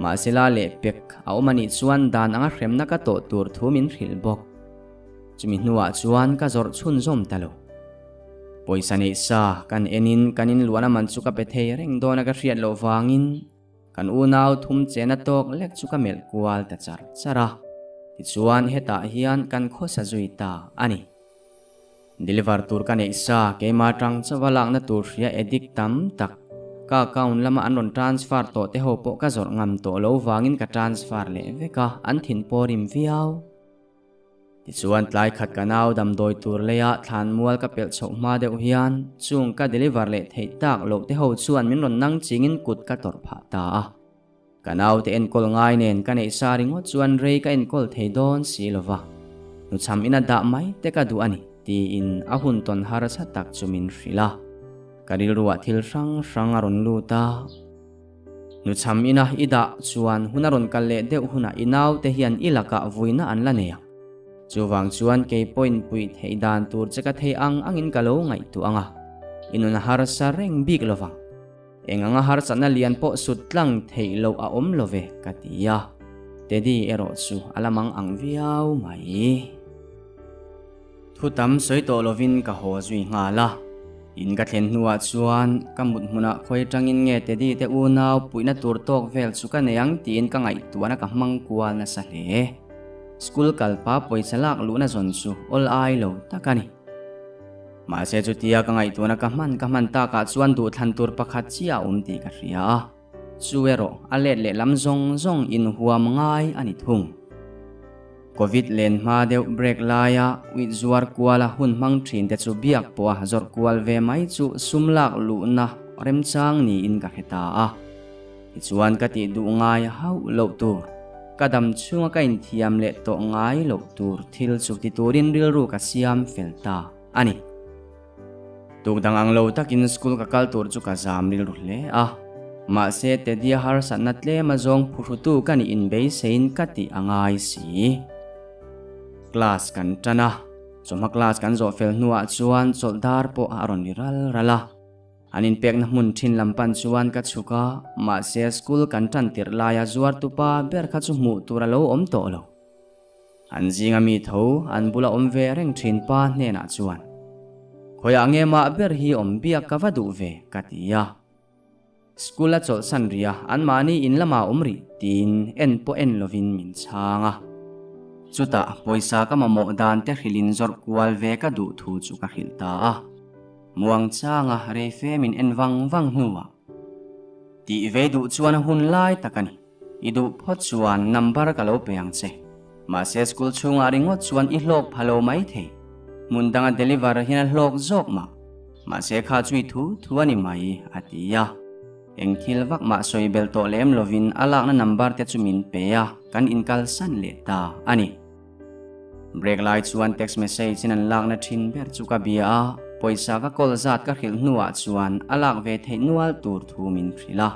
Mahse la leh pek a awm a nih chuan dan anga hremna ka tawh tur thu min hrilh bawk. Chumi hnuah chuan ka zawrh chhunzawm ta lo. Pawisa neih sa kan enin kan inluahna man chu ka pe thei reng dawn a ka hriat loh vangin, Kan unau thum chena tawk lek chu ka melh kual ta char char a, tichuan hetah hian kan khawsa zui ta a ni. Deliver tur ka neih sa keima tang chawa lakna tur hria addict tam tak ka account lama an rawn transfer tawh te ho pawh ka zawrh ngam tawh lo vangin ka transfer leh vek a, an thin pawh rim viau. Tichuan tlai khat ka nau damdawi tur leia thlanmual ka pelh chhoh hma deuh hian chung ka deliver leh theih tak loh te ho chuan min rawn nang chingin kut ka tawrh phah ta a. Ka naute enkawl ngai nen ka neih sa ringawt chuan rei ka enkawl thei dawn si lo va, hnuchham ina dah mai te ka duh a ni tiin a hun tawn harsa tak chu min hrilh a. Ka rilruah thil hrang hrang a rawn lut a. Hnuchham ina i dah chuan hun a rawn kal leh deuh hunah i naute hian i lakah vuina an la nei ang. Chuvang chuan kei pawhin puih theih dan tur che ka thei ang angin ka lo ngaihtuah ang a, i nun a harsa reng bik lo vang. Eng anga harsatna lian pawh sut tlang theih loh a awm lo ve ka ti a, Teddy erawh chu a la mang ang viau mai. Thu tam sawi tawh lovin ka haw zui nghal a, in ka thlen hnuah chuan ka mut hmunah khawi tangin nge Teddy te unau puihna tur tawk vel chu ka nei ang tiin ka ngaihtuahna ka hmang kual nasa hle. School kalpa pawisa lak luhna zawn chu awl ai lo tak a ni. Mahse chutia ka ngaihtuahna ka hman ka hman takah chuan duhthlan tur pakhat chiah a awm tih ka hria a, chu erawh a let lehlam zawng zawng inhuam ngai a ni thung. Covid len hma deuh break laia uit zuar kuala hun hmang thin te chu biak pawha zawrh kual ve mai chu sum lak luhna remchang niin ka hre ta a. Tichuan ka tih duh ngai hauh loh tur, ka dam chhunga ka inthiam leh tawh ngai loh tur thil chu ti turin rilru ka siam fel ta a ni. Tuk dang ang lo takin school ka kal tur chu ka zam rilru hle a, mahse Teddy-a harsatna tlem a zawng phuhrutu ka nih inbeiseiin ka tih a ngai si. Class kan tan a, chawhma class kan zawh fel hnuah chuan chawlh dar pawh a rawn ri ral ral a. An inpekna hmun thin lam pan chuan ka chhuk a, mahse school kan tan tirh laia zuartupa ber kha chu hmuh tur a lo awm tawh lo. An zinga mi tho an bula awm ve reng thin pa hnenah chuan, Khawiah nge mah ber hi awm biak ka va duh ve, ka ti a. School a chawlhsan rih a, anmahni in lamah awm rih tiin en pawh en lovin min chhang a. Chutah pawisa ka mamawh dan te hrilhin zawrh kual ve ka duh thu chu ka hrilh ta a. Muangchanga rei fe min en vang vang hnuah, Tih ve duh chuan a hun lai tak a ni. I duh phawt chuan number ka lo pe ang che. Mahse school chhungah ringawt chuan i hlawk pha lo mai thei. Hmun danga deliver hian a hlawk zawk mah. Mahse kha chu i thu thu a ni mai, a ti a. Eng thil vak mah sawi belh tawh lem lovin a lakna number te chu min pe a, kan inkalsan leh ta a ni. Break lai chuan text message in an lakna thin ber chu ka bia a, pawisa ka call zat ka hrilh hnuah chuan a lak ve theih nual tur thu min hrilh a.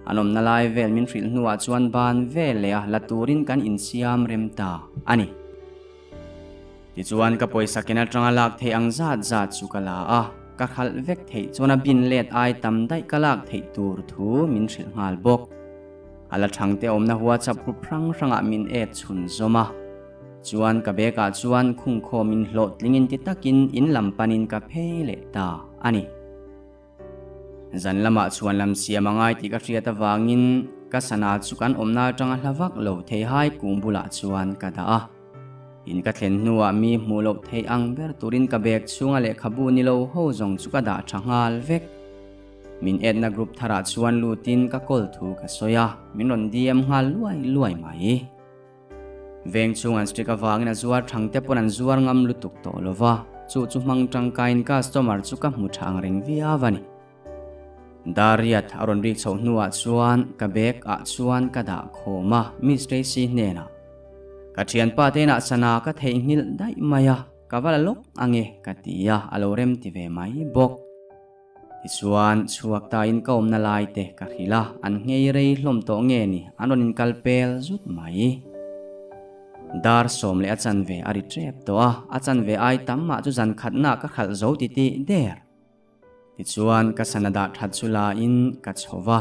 An awmna lai vel min hrilh hnuah chuan ban vel leh a la turin kan insiam rem ta a ni. Tichuan ka pawisa ken atanga lak theih ang zat zat chu ka la a, ka khalh vek theih chuan a bin let ai tam daih ka lak theih tur thu min hrilh nghal bawk. A la thangte awmna WhatsApp group hrang hrangah min add chhun zawm a. Chuan ka bag ah chuan khungkhawm in hlawhtling in ti takin in lam panin ka phei leh ta a ni. Zan lamah chhuan lam siam a ngai tih ka hriat avangin ka sana chu kan awmna atanga hla vak lo theihai kung bulah chuan ka dah a. In ka thlen hnuah mi hmuh loh theih ang ber turin ka bag chhunga lehkhabu ni lo ho zawng chu ka dah tha nghal vek. Min etna group tharah chuan lutin ka call thu ka sawi a, min rawn DM nghal luai luai mai. Veng chhung an strict avangin a zuar thang te pawn an zuar ngam lutuk tawh lo va, chu chu hmang tangkaiin customer chu ka hmu tha ang reng viau a ni. Dariat a rawn rik chhoh hnuah chuan ka bag ah chuan ka dah khawm a, Miss Tracy hnenah, Ka thianpa te inah sana ka theihnghilh daih mai a, ka va la lawk ange ka ti a, a lo rem ti ve mai bawk. Tichuan, chhuak tain ka awmna lai te ka hrilh a, an nghei rei hlawm tawh nge ni, an rawn inkal pel zut mai. Dar 10 leh a chanve a ri tep tawh a, a chanve ai tam mah chu zan khatnaah ka khalh zo titih der. Tichuan, ka sana dah that chu lain ka chho va.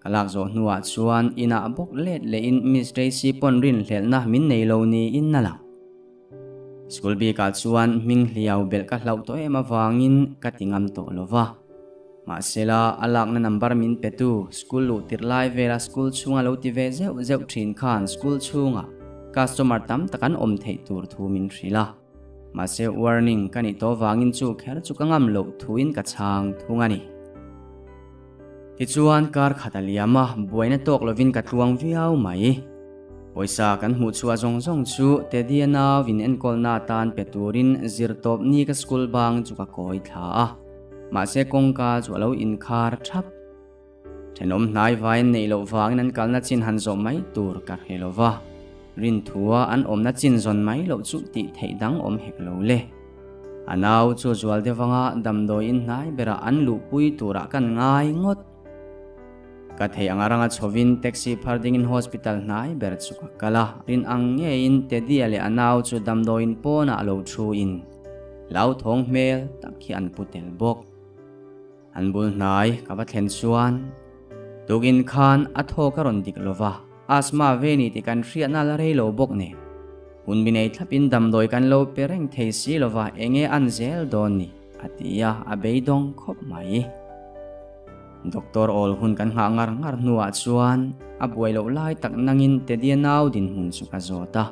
Ka lak zawh hnuah chuan inah bawk let lehin Miss Tracy pawn rinhlelhna min nei lo niin a lang. School bikah chuan hming hliau belh ka hlauh tawh em avangin ka ti ngam tawh lo va. Mahsela, a lakna number min petu school luh tirh lai vela school chhunga lo ti ve zeuh zeuh thin khan school chhungah customer tam tak an awm theih tur thu min hrilh a. Mahse warning ka nih tawh vangin chu kher chu ka ngam loh thuin ka chhang thung a ni. Tichuan kar khat a liam a, buaina tawk lovin ka tluang viau mai. Pawisa kan hmuh chhuah zawng zawng chu Teddy-a nau in enkawlna atan pe turin zirtawp ni ka school bang chu ka kawi thla a. Mahse kawngka chu a lo inkhar thap. Thenawm hnai vaiin neih loh vangin an kalna chin han zawh mai tur ka hre lo va, rinthua an awmna chin zawn mai loh chu tih theih dang awm hek lo le. A nau chu zual deuh anga damdawiin hnai berah an luhpui turah kan ngai ngawt. Ka theih anga ranga chhovin taxi phar dingin hospital hnai ber chu ka kal a, rin ang ngeiin Teddy-a leh a nau chu damdawiin pawnah lo thuin hlauthawng hmel tak hi an pu tel bawk. An bul hnai ka va thlen chuan tukin khan a thaw ka rawn dik lova, asthma ve ni tih kan hriatna la rei lo bawk nen. Hun bi nei thlapin damdawi kan lo pe reng thei si lova enge an zel dawn ni a ti a, a beidawng khawp mai. Doctor awl hun kan nghah ngar ngar hnuah chuan a buai loh lai tak nangin Teddy-a nau dinhmun chu ka zawt a.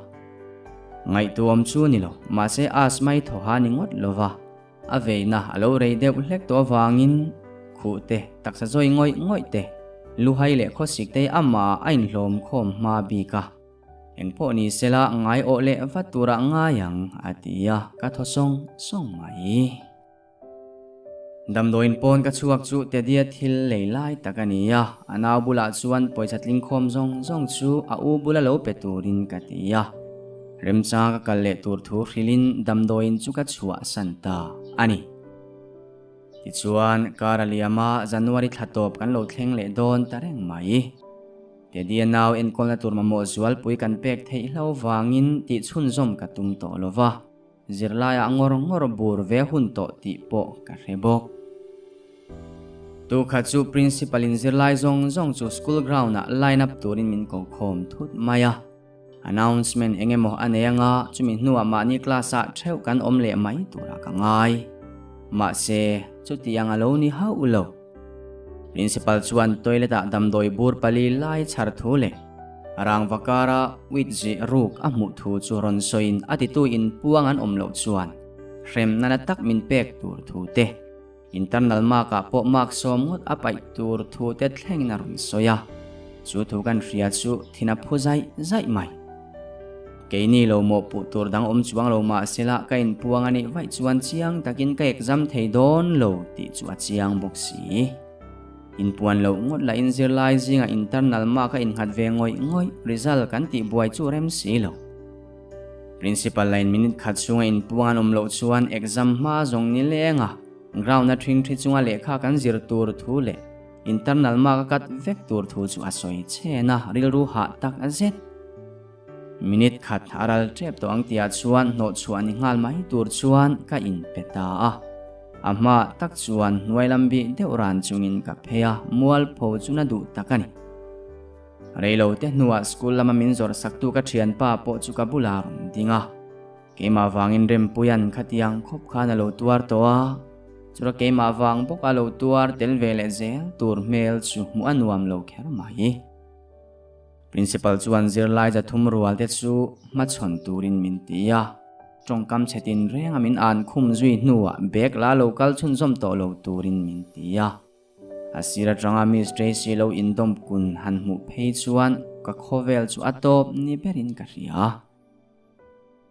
Ngaihtuam chu ni lo, mahse asthma i thaw ha ni ngawt lova. A veina a lo rei deuh hlek tawh avangin khuh te, taksa zawi ngawih ngawih te, luhai leh khawsik te amah a inhlawm khawm hma bik a. Engpawh ni sela ngai awh leh vat turah ngai ang a ti a, ka thaw sawng sawng mai. Damdawiin pawn ka chhuak chu Teddy-a thil lei lai tak a ni a, a nau bulah chuan pawisa tling khawm zawng zawng chu a u bula lo pe turin ka ti a. Remchang ka kal leh tur thu hrilhin damdawiin chu ka chhuah san ta a ni. Tichuan, kar a liam a, January thla tawp kan lo thleng leh dawn ta reng mai. Teddy-a nau enkawlna tur mamawh zualpui kan pek theih hlo vangin tih chhunzawm ka tum tawh lo va, zirlaiah ngawr ngawr bur ve hun tawh tih pawh ka hre bawk. Tukhat chu Principal-in zirlai zawng zawng chu school ground-ah line up turin min ko khawm thut mai a. Announcement eng emaw a nei anga chumi hnuah mahni class ah theuh kan awm leh mai turah ka ngai. Mahse, chutiang a lo ni hauh lo. Principal chuan toilet ah damdawi bur pali lai chhar thu leh rangva kara wheat zih ruk a hmuh thu chu rawn sawiin a titu in puang an awm loh chuan hremna na tak min pek tur thu te, Internal mark ah pawh mark sawm ngawt a paih tur thu te thlengin a rawn sawi a, chu thu kan hria chu thin a phu zaih zaih mai. Keini lo mawhpuh tur dang awm chuang lo mahsela ka inpuang a nih vaih chuan chiang takin ka exam thei dawn lo tih chu a chiang bawk si. Inpuan loh ngawt lah in zirlai zingah internal mark a innghat ve ngawih ngawih result kan tih buai chu rem si lo. Principal line minute khat chhunga inpuang an awm loh chuan exam hma zawng ni leng a, ground a ṭhing ṭhi chunga lehkha kan zir tur thu leh internal mark a cut vek tur thu chu a sawi chhen a, rilru hah tak zet. Minute khat a ral ṭep tawh ang tihah chuan hnawhchhuah ni nghal mai tur chuan ka inpe ta a. A hma tak chuan hnuai lam bih deuh ran chungin ka phei a, mualpho chu na duh tak a ni. Reilo te hnuah school lama min zawrh saktu ka thianpa pawh chu ka bulah rawn ding a. Keimah vangin Rempuia'n khatiang khawp khan a lo tuar tawh a, chura keimah vang bawk a lo tuar tel ve leh zel tur hmel chu hmuh a nuam lo kher mai. Principal chuan zirlai zathum rual te chu hmachhawn turin min ti a, tawngkam chhe tin renga min an khum zui hnuah bag la lo kal chhunzawm tawh lo turin min ti a. A sir atanga Miss Tracy lo indawm kun han hmuh phei chuan ka khawvel chu a tawp ni berin ka hria.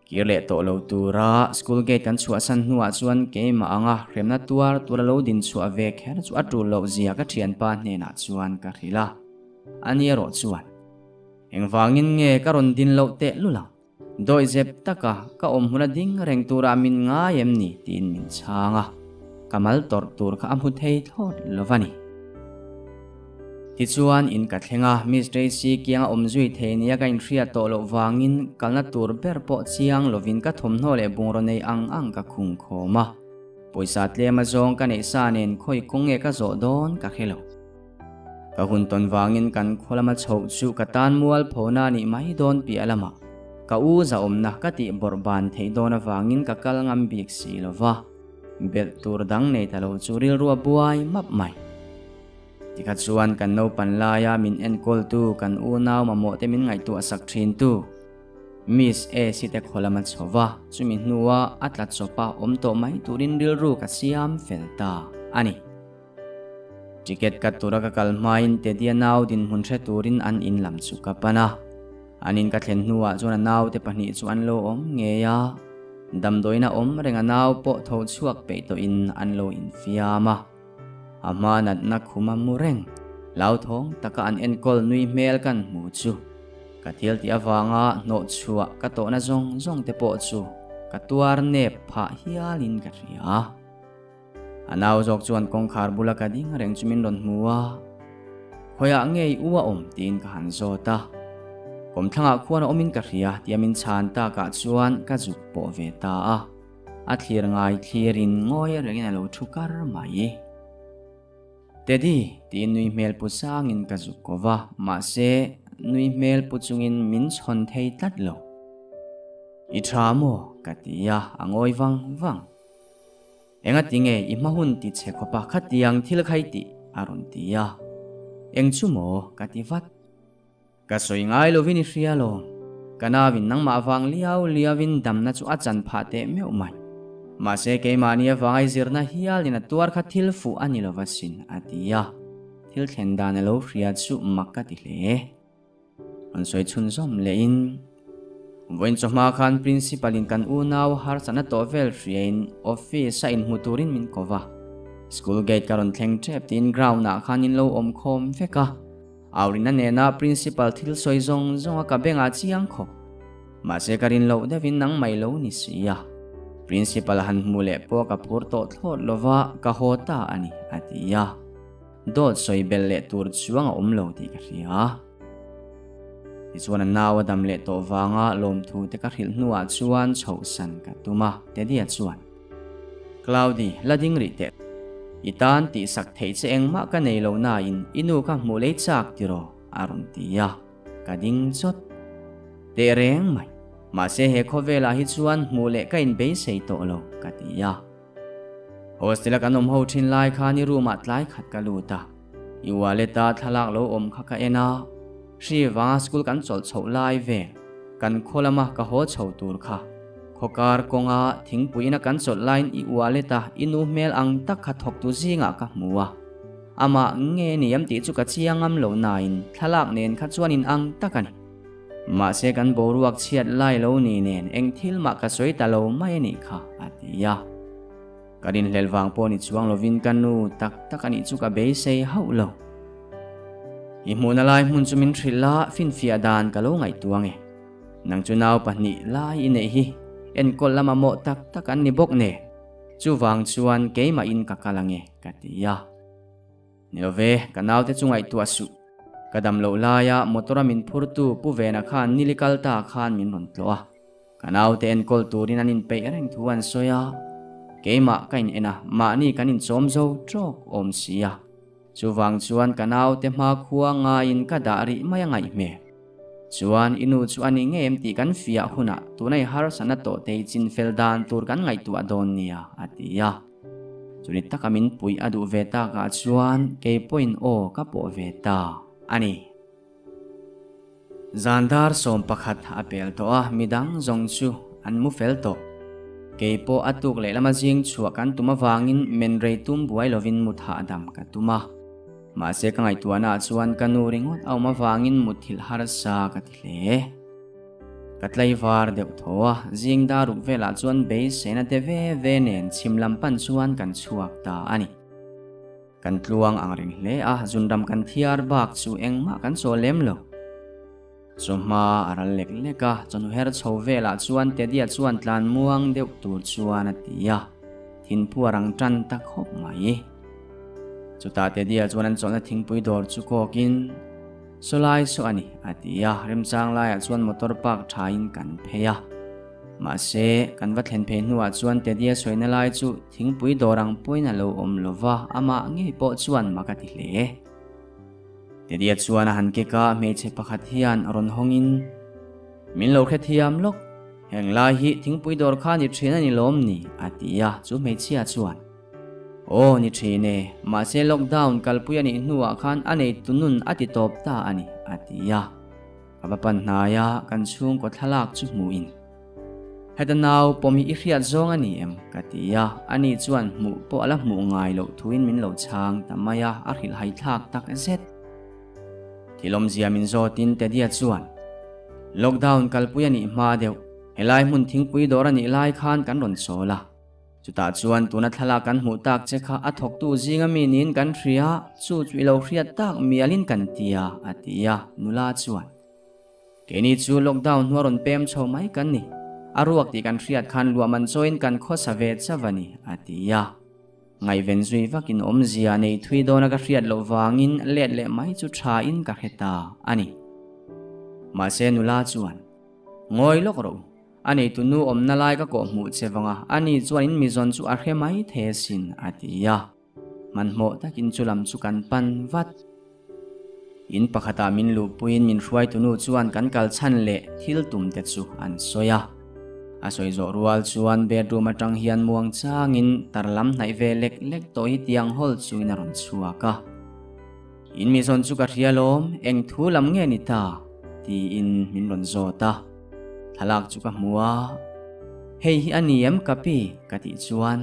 Kir leh tawh lo tura school gate kan chhuahsan hnuah chuan keimah anga hremna tuar tura lo din chhuah ve kher chu a tul loh zia ka thianpa hnenah chuan ka hrilh a. Ani erawh chuan, Engvangin nge ka rawn din loh teh lul ang? Dawihzep taka ka awm hmun a ding reng turah min ngai em ni tiin min chhang a, ka mal tawrh tur kha a hmu thei thlawt lo va ni. Tichuan in ka thleng a, Miss Tracy kianga awm zui thei nia ka inhriat tawh loh vangin kalna tur ber pawh chiang lovin ka thawmhnaw leh bungraw nei ang ang ka khung khawm a, pawisa tlem azawng ka neih sa nen khawi kawng nge ka zawh dawn ka hre lo. Ka hun tawn vangin kan khaw lama chhoh chu ka tan mual phona nih mai dawn piah lamah ka u zahawmna ka tih bawrh ban theih dawn avangin ka kal ngam bik si lo va, belh tur dang nei ta lo chu rilru a buai map mai. Tikha chuan kan naupan laia min enkawltu kan unau mamawh te min ngaihtuah sak thintu. Miss Esi te khaw lama chho va, chumi hnua a tla chawpa awm tawh mai turin rilru ka siam fel ta a ni. Ticket cut tura ka kal hmain Teddy-a nau dinhmun hre turin an in lam chu ka pan a. An in ka thlen hnuah chuan a naute pahnih chu an lo awm ngei a, damdawiin a awm reng a nau pawh tho chhuak peih tawhin an lo infiam a. A hma natna khum a mu reng, hlauthawng taka an enkawl nui hmel kan hmu chu ka thil tih avanga hnawh chhuah ka tawhna zawng zawng te pawh chu ka tuar nep phah hialin ka hria. A nau zawk chuan kawngkhar bula ka ding reng chu min rawn hmu a, Khawiah nge i u a awm? tiin ka han zawt a. Kawmthlangah khuan a awmin ka hria tia min chhan takah chuan ka zuk pawh ve ta a. A thlir ngai thlirin ngawi rengin a lo thu kar mai. Teddy tiin nui hmel pu sangin ka zuk ko va, mahse nui hmel pu chungin min chhawn thei tlat lo. I tha maw? ka ti a, a ngawi vang vang. Enga tinge i hma hun ti che khawpa khatiang thil kha i tih? a rawn ti a. Eng chu maw? ka ti vat. Ka sawi ngai lovin i hria lo. Ka nauin nangmah vang liau liauin damna chu a chan phah teh meuh mai. Mahse keimahni avanga i zirna hialin a tuar kha thil fuh a ni lova sin, a ti a. Thil thlen dan a lo hria chu mak ka ti hle. Rawn sawi chhunzawm lehin, Vawiin chawhma khan Principal in kan unau harsatna tawh vel hriain office a inhmu turin min ko va. School gate ka rawn thleng tep tiin ground ah khan in lo awm khawm vek a. Aurina nena Principal thil sawi zawng zawng a ka bengah chiang khawp. Mahse ka rin loh deuhin nang mai lo ni si a. Principal han hmu leh pawh ka phur tawh thlawt lova ka haw ta a ni, a ti a. Dawt sawi belh leh tur chuang a awm lo tih ka hria. Tichuan a nau a dam leh tawh vanga lawmthu te ka hrilh hnuah chuan chhohsan ka tum a, Teddy-a chuan. Cloudy, la ding rih teh. I tan tihsak theih che engmah ka nei lo nain i nu kha hmuh lei chak tiraw? a rawn ti a, ka ding chawt. Teh reng mai, mahse he khawvelah hi chuan hmuh leh ka inbeisei tawh lo, ka ti a. Hostel-a kan awm ho thin lai khan i room-ah tlai khat ka lut a, i wallet-a thlalak lo awm kha ka en a, hri vanga school kan chawlh chhoh lai vel, kan khaw lama ka haw chho tur kha. Khawkar kawnga thingpuiin a kan chawlh laiin i wallet-a i nu hmel ang tak kha thawktu zingah ka hmu a, amah nge ni em tih chu ka chiang ngam lo nain thlalak nen kha chuan in ang tak a ni. Mahse kan boruak chhiat lai lo ni nen eng thil mah ka sawi ta lo mai a nih kha, a ti a. Ka rinhlelh vang pawh ni chuang lovin ka nu tak tak a nih chu ka beisei hauh lo. I hmuhna lai hmun chu min hrilh la, finfiah dan ka lo ngaihtuah nge. Nang chu nau pahnih lai i neih hi enkawl lama mawh tak tak an ni bawk ne. Chuvang chuan keimahin ka kal ange, ka ti a. Ni lo ve, ka naute chu ngaihtuah suh. Ka dam loh laia motor-a min phurtu Pu Vena khan nili kal ta khan min rawn tlawh a. Ka naute enkawl turin an inpeih reng thu an sawi a. Keimah ka in en a, mahni kan inchawm zo tawk awm si a. Chuvang chuan ka naute hmakhua ngaiin ka dah rih mai a ngaih hmel. Chuan i nu chu a ni ngei em tih kan fiah hunah tuna i harsatna tawh te i chinfel dan tur kan ngaihtuah dawn nia, a ti a. Chuni taka min puih a duh ve takah chuan kei pawhin aw ka pawh ve ta a ni. Zan dar 11 a pel tawh a, midang zawng chu an mu fel tawh. Kei pawh a tuk leh lama zing chhuah kan tum avangin men rei tum buai lovin mut hahdam ka tum a. Mahse ka ngaihtuahnaah chuan ka nu ringawt a awm avangin mutthilh harsa ka ti hle. Ka tlaivar deuh tho a, zing dar ruk velah chuan beiseina te ve ve nen chhim lam pan chuan kan chhuak ta a ni. Kan tluang ang reng hle a, zunram kan thiar bak chu engmah kan chaw lem lo. Chawhma a ral lek lek a, chawhnu her chho velah chuan Teddy-a chuan tlan muang deuh tur chuan a ti a, thinphu a rang tan ta khawp mai. Chutah Teddy-a chuan an chawlhna thingpui dawr chu kawkin, Saw lai saw a ni, a ti a, remchang laiah chuan motor park thain kan phei a. Mahse, kan va thlen phei hnuah chuan Teddy-a sawina lai chu thingpui dawr ang pawhin a lo awm lo va, amah ngei pawh chuan mak a ti hle. Teddy-a chuan a han kek a, hmeichhe pakhat hian rawn hawngin, Min lo hrethiam lawk, heng lai hi thingpui dawr kha ni thin a ni lawm ni? a ti a, chu hmeichhia chuan, Aw ni thin e, mahse lockdown kalpui a nih hnuah khan a neitu nun a ti tawp ta a ni, a ti a. Ka va pan hnai a, kan chhungkaw thlalak chu hmuhin, Heta nau pawm hi i hriat zawng a ni em? ka ti a, ani chuan hmuh pawh a la hmuh ngai loh thuin min lo chhang ta mai a, a hrilhhai thlak tak zet. Thil awmzia min zawtin Teddy-a chuan, Lockdown kalpui a nih hma deuh, helai hmun thingpui dawr a nih lai khan kan rawn chawl a. Chutah chuan tuna thlalak kan hmuh tak che kha a thawktu zinga mi niin kan hria, chu chu i lo hriat tak mialin kan ti a, a ti a, nula chuan. Keini chu lockdown hnua rawn pem chho mai kan ni, a ruak tih kan hriat khan luah man chawiin kan khawsa ve chauh a ni, a ti a. Ngaihven zui vakin awmzia nei thui dawna ka hriat loh vangin let leh mai chu thain ka hre ta a ni. Mahse nula chuan, Ngawi lawk rawh u, a neitu nu awmna lai ka kawh hmuh che vanga ani chuan in mizawn chu a hre mai thei asin, a ti a. Hmanhmawh takin chu lam chu kan pan vat. In pakhatah min luhpuiin min hruaitu nu chuan kan kal chhan leh thil tum te chu an sawi a. A sawi zawh rual chuan bedroom atang hian muang changin tar lam hnaih ve lek lek tawh hi tiang hawl chungin a rawn chhuak a. In mi zawn chu ka hria lawm, eng thu lam nge ni ta? tiin min rawn zawt a. Thlalak chu ka hmu a, Hei hi a ni em ka pi? ka tih chuan.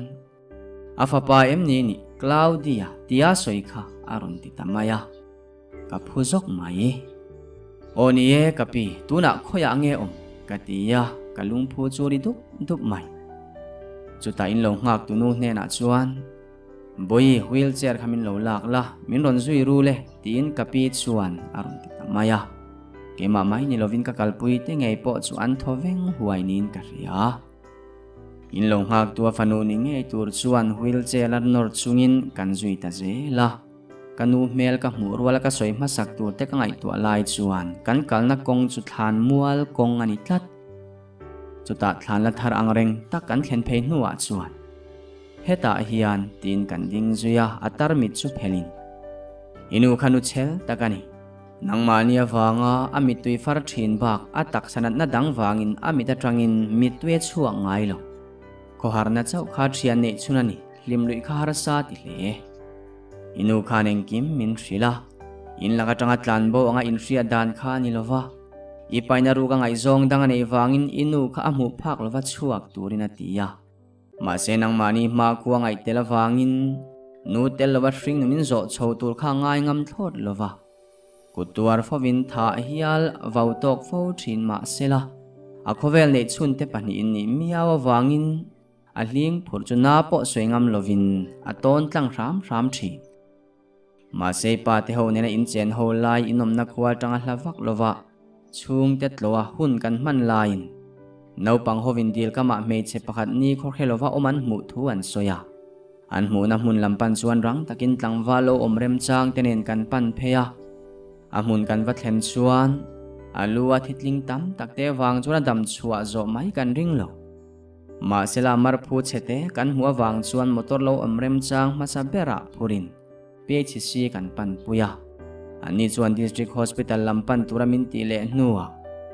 A fapa em ni nih Claudia tia sawi kha a rawn ti ta mai a, ka phu zawk mai. Aw ni e ka pi, tunah khawiah nge awm? ka ti a, ka lungphu chu ri dup dup mai. Chutah in lo nghak tunu hnenah chuan, Bawi, wheelchair kha min lo lak la, min rawn zui ru le, tiin ka pi chuan a rawn ti ta mai a. Keimah mai ni lovin ka kalpui te ngei pawh chu an thaw veng huai niin ka hria. In lo nghaktu a fanu ni ngei tur chuan wheelchair a nawr chungin kan zui ta zel a. Ka nu hmel ka hmuh rual a ka sawi hmasak tur te ka ngaihtuah lai chuan kan kalna kawng chu thlan mual kawng a ni tlat. Chutah thlan la thar ang reng tak kan thlen phei hnuah chuan hetah hian tiin kan ding zui a, a tarmit chu phelhin I nu kha nu chhel tak a ni. Nangmahni avanga a mittui far thin bak a taksa natna dang vangin a mit atangin mittui a chhuak ngai lo. Khawharna chauh kha thian neih chhun a ni, hlim luih kha harsa ti hle. I nu khan engkim min hrilh a, in lak atanga tlan bo anga inhriat dan kha a ni lo va. I paina ruk a ngaihzawng dang a neih vangin i nu kha a hmuh phak lova chhuak turin a ti a. Mahse nangmahni hmakhua ngaih tel avangin nu tel lova hring nun in zawh chho tur kha ngai ngam thlawt lova kut tuar fovin thah hial vau tawk fo thin mahsela a khawvel neih chhunte pahnihin nih miau avangin a hling phurh chu na pawh sawi ngam lovin a tawn tlang hram hram thin. Mahse pa te ho nena inchen ho lai inawmna khua atanga hla vak lova chhungte tlawha hun kan hman laiin naupang hovin dil kamah hmeichhe pakhat ni khawhre lova awm an hmuh thu an sawi a. An hmuhna hmun lam pan chuan rang takin tlangval lo awm remchang te nen kan pan phei a. A hmun kan va thlen chuan a lu a thitling tam tak te vang chuan a dam chhuah zawh mai kan ring lo. Mahsela marphu chhete kan hmuh avang chuan motor lo awm remchang hmasa berah phurin PHC kan panpui a. Anni chuan District Hospital lam pan tura min tih leh hnuah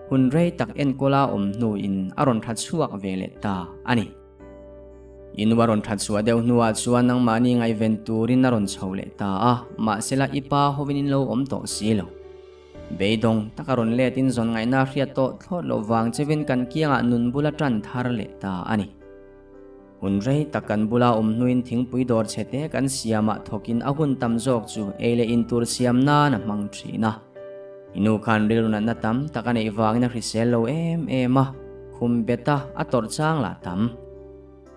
hun rei tak enkawla awm hnuin a rawn tha chhuak ve leh ta a ni. I nu a rawn tha chhuah deuh hnuah chuan nangmahni ngaihven turin a rawn chho leh ta a, mahsela i pa hovin in lo awm tawh si lo. Beidawng taka rawn letin zawn ngaihna hriat tawh thlawt loh vang chevin kan kiangah nun bula tan thar leh ta a ni. Hun rei tak kan bula awm hnuin thingpui dawr chhe te kan siamah thawkin a hun tam zawk chu ei leh in tur siam nan a hmang thin a. I nu khan rilru natna tam tak a neih vangin a hrisel lo em em a, khum beta a tawrh chang lah tam.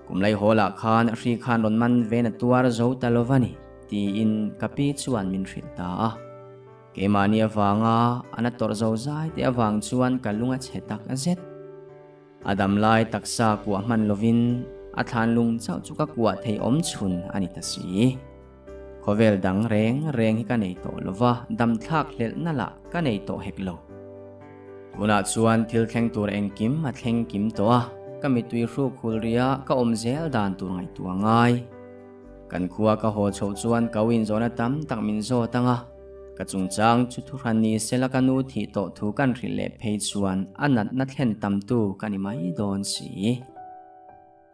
Kum lai hawlah khan hri khan rawn man ven a tuar zo ta lo va ni, tiin ka pi chuan min hrilh ta a. Keimahni avanga a na tawrh zo zai te avang chuan ka lung a chhe tak zet. A dam lai taksa kuah hman lovin a thlan lung chauh chu ka kuah thei awm chhun a ni ta si. Khawvel dang reng reng hi ka nei tawh lova, dam thlak hlelhna lah ka nei tawh hek lo. Tunah chuan thil thleng tur engkim a thleng kim tawh a, ka mittui hruk hul ria ka awm zel dan tur ngaihtuah ngai. Kan khua ka haw chhoh chuan ka u inzawhna tam tak min zawt ang a, ka chungchang chu thuhran ni sela ka nu thih tawh thu kan hrilh leh phei chuan a natna thlen tamtu ka ni mai dawn si.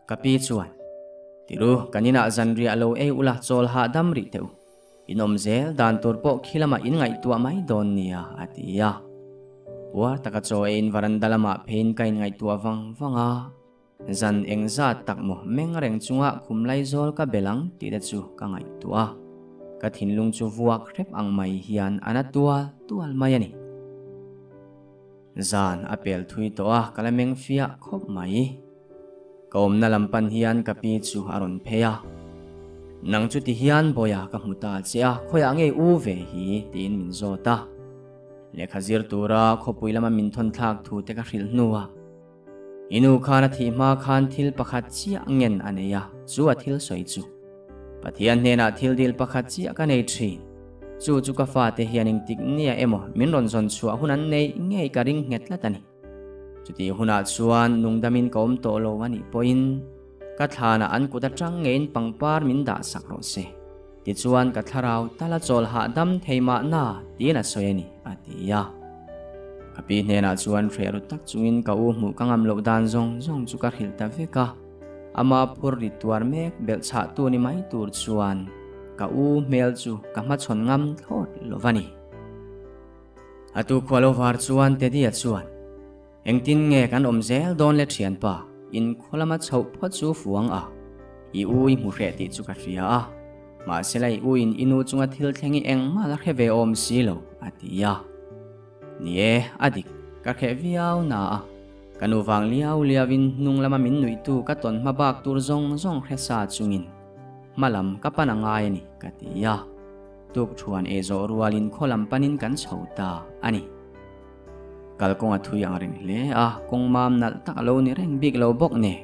Ka pi chuan, Tiru, kan inah zanriah lo ei ula chawl hahdam rih teh u. In awm zel dan tur pawh khi lamah in ngaihtuah mai dawn nia, a ti a. Puar taka chaw eiin varanda lamah pheiin ka inngaihtuah vang vang a. Zan eng zat tak maw meng reng chunga khum laizawl ka bel ang tih te chu ka ngaihtuah a. Ka thinlung chu vuak hrep ang mai hian a na tual tual mai a ni. Zan a pel thui tawh a, ka la meng fiah khawp mai. Ka awmna lam pan hian ka pi chu a rawn phei a. Nang chu ti hian bawiha ka hmu ta che a, khawiah ngei u ve hi tiin min zawt a. Lehkha zir tura khawpui lama min thawn thlak thu te ka hrilh hnuah I nu khan a thih hma khan thil pakhat chiah ngen a nei a, chu a thil sawi chu. Pathian hnenah thil dil pakhat chiah ka nei thin. Chu chu ka fate hian engtik nia emaw min rawn zawn chhuah hun an nei ngei ka ring nghet tlat a ni. Chutih hunah chuan nungdamin ka awm tawh lo a nih pawhin ka thlanah an kut atang ngeiin pangpar min dah sak rawh se. Tichuan ka thlarau tala chawl hahdam thei mahna tiin a sawi a ni, a ti a. Ka pi hnenah chuan hreh ru tak chungin ka u hmuh ka ngam loh dan zawng zawng chu ka hrilh ta vek a. Ama phur ri tuar mek belh chhah tu ni mai tur chuan ka u hmel chu ka hmachhawn ngam thlawt lo va ni. A tu khua lo var chuan Teddy-a chuan, Engtin nge kan awm zel dawn le thianpa, in khaw lama chhoh phawt chu fuang a, i u i hmu hreh tih chu ka hria a, mahsela i u in i nu chunga thil thleng i engmah la hre ve awm si lo, a ti a. Ni e, a dik, ka hreh viau na a, ka nu vang liau liau in hnung lama min nuihtu ka tawn hma bak tur zawng zawng hre sa chungin hma lam ka pan a ngai a ni, ka ti a. Tuk thuan ei zawh rualin khaw lam panin kan chho ta a ni. Kalkawng a thui ang reng hle a, kawng mam nalh tak a lo ni reng bik lo bawk nen.